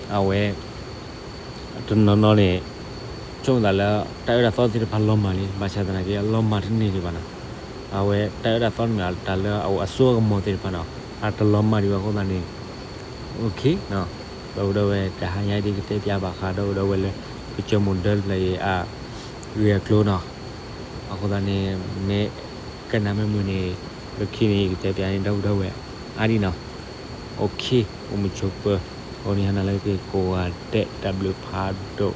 အဝဲ တနီၤနီၤန့ၣ် ဆိကမိၣ်သးလၢ တၢ်အၢတၢ်သီသ့ၣ်တဖၣ်လီၤမၢ်လံ ဘၣ်ဆၣ်သနာ်က့ အလီၤမၢ်တန့ၢ်ဒံးဘၣ်နီၤ. အဝဲတၢ်အၢတၢ်သီန့ၣ် တၢ်လၢအအိၣ်အစိအကမီၤသ့ၣ်တဖၣ်နီၤ အတလီၤမၢ်ဒံးဘၣ်အဃိသတးန့ၣ် OK ဒီပုၢ်ဒီဝဲၢ် တဟါညါဒ်ကတဲပၠးဘၣ်ဃး ဒီပုၢ်ဒီဝဲၢ်လၢ ကစၢၢ်မိၢ်ဒၢတဖျၢၣ်အံၤ အဂ့ၢ်အကျိၤနီၤ. အဃိသတးန့ၣ် မ့ၢ်ကနၣ်မ့ၢ်မုာ်န့ၣ် လၢခံန့ၣ် ယကတဲပၠးန့ၣ် ဒီပုၢ်ဒီဝဲၢ်အါဒံးနီၤ. OK အိၣ်မုာ်ဆိးပၢၤ အိၣ်နံၤဟါနၤလၢအဂ့ၤကိးဂၤဒဲး တၢ်ဘျုးဖးဒိၣ်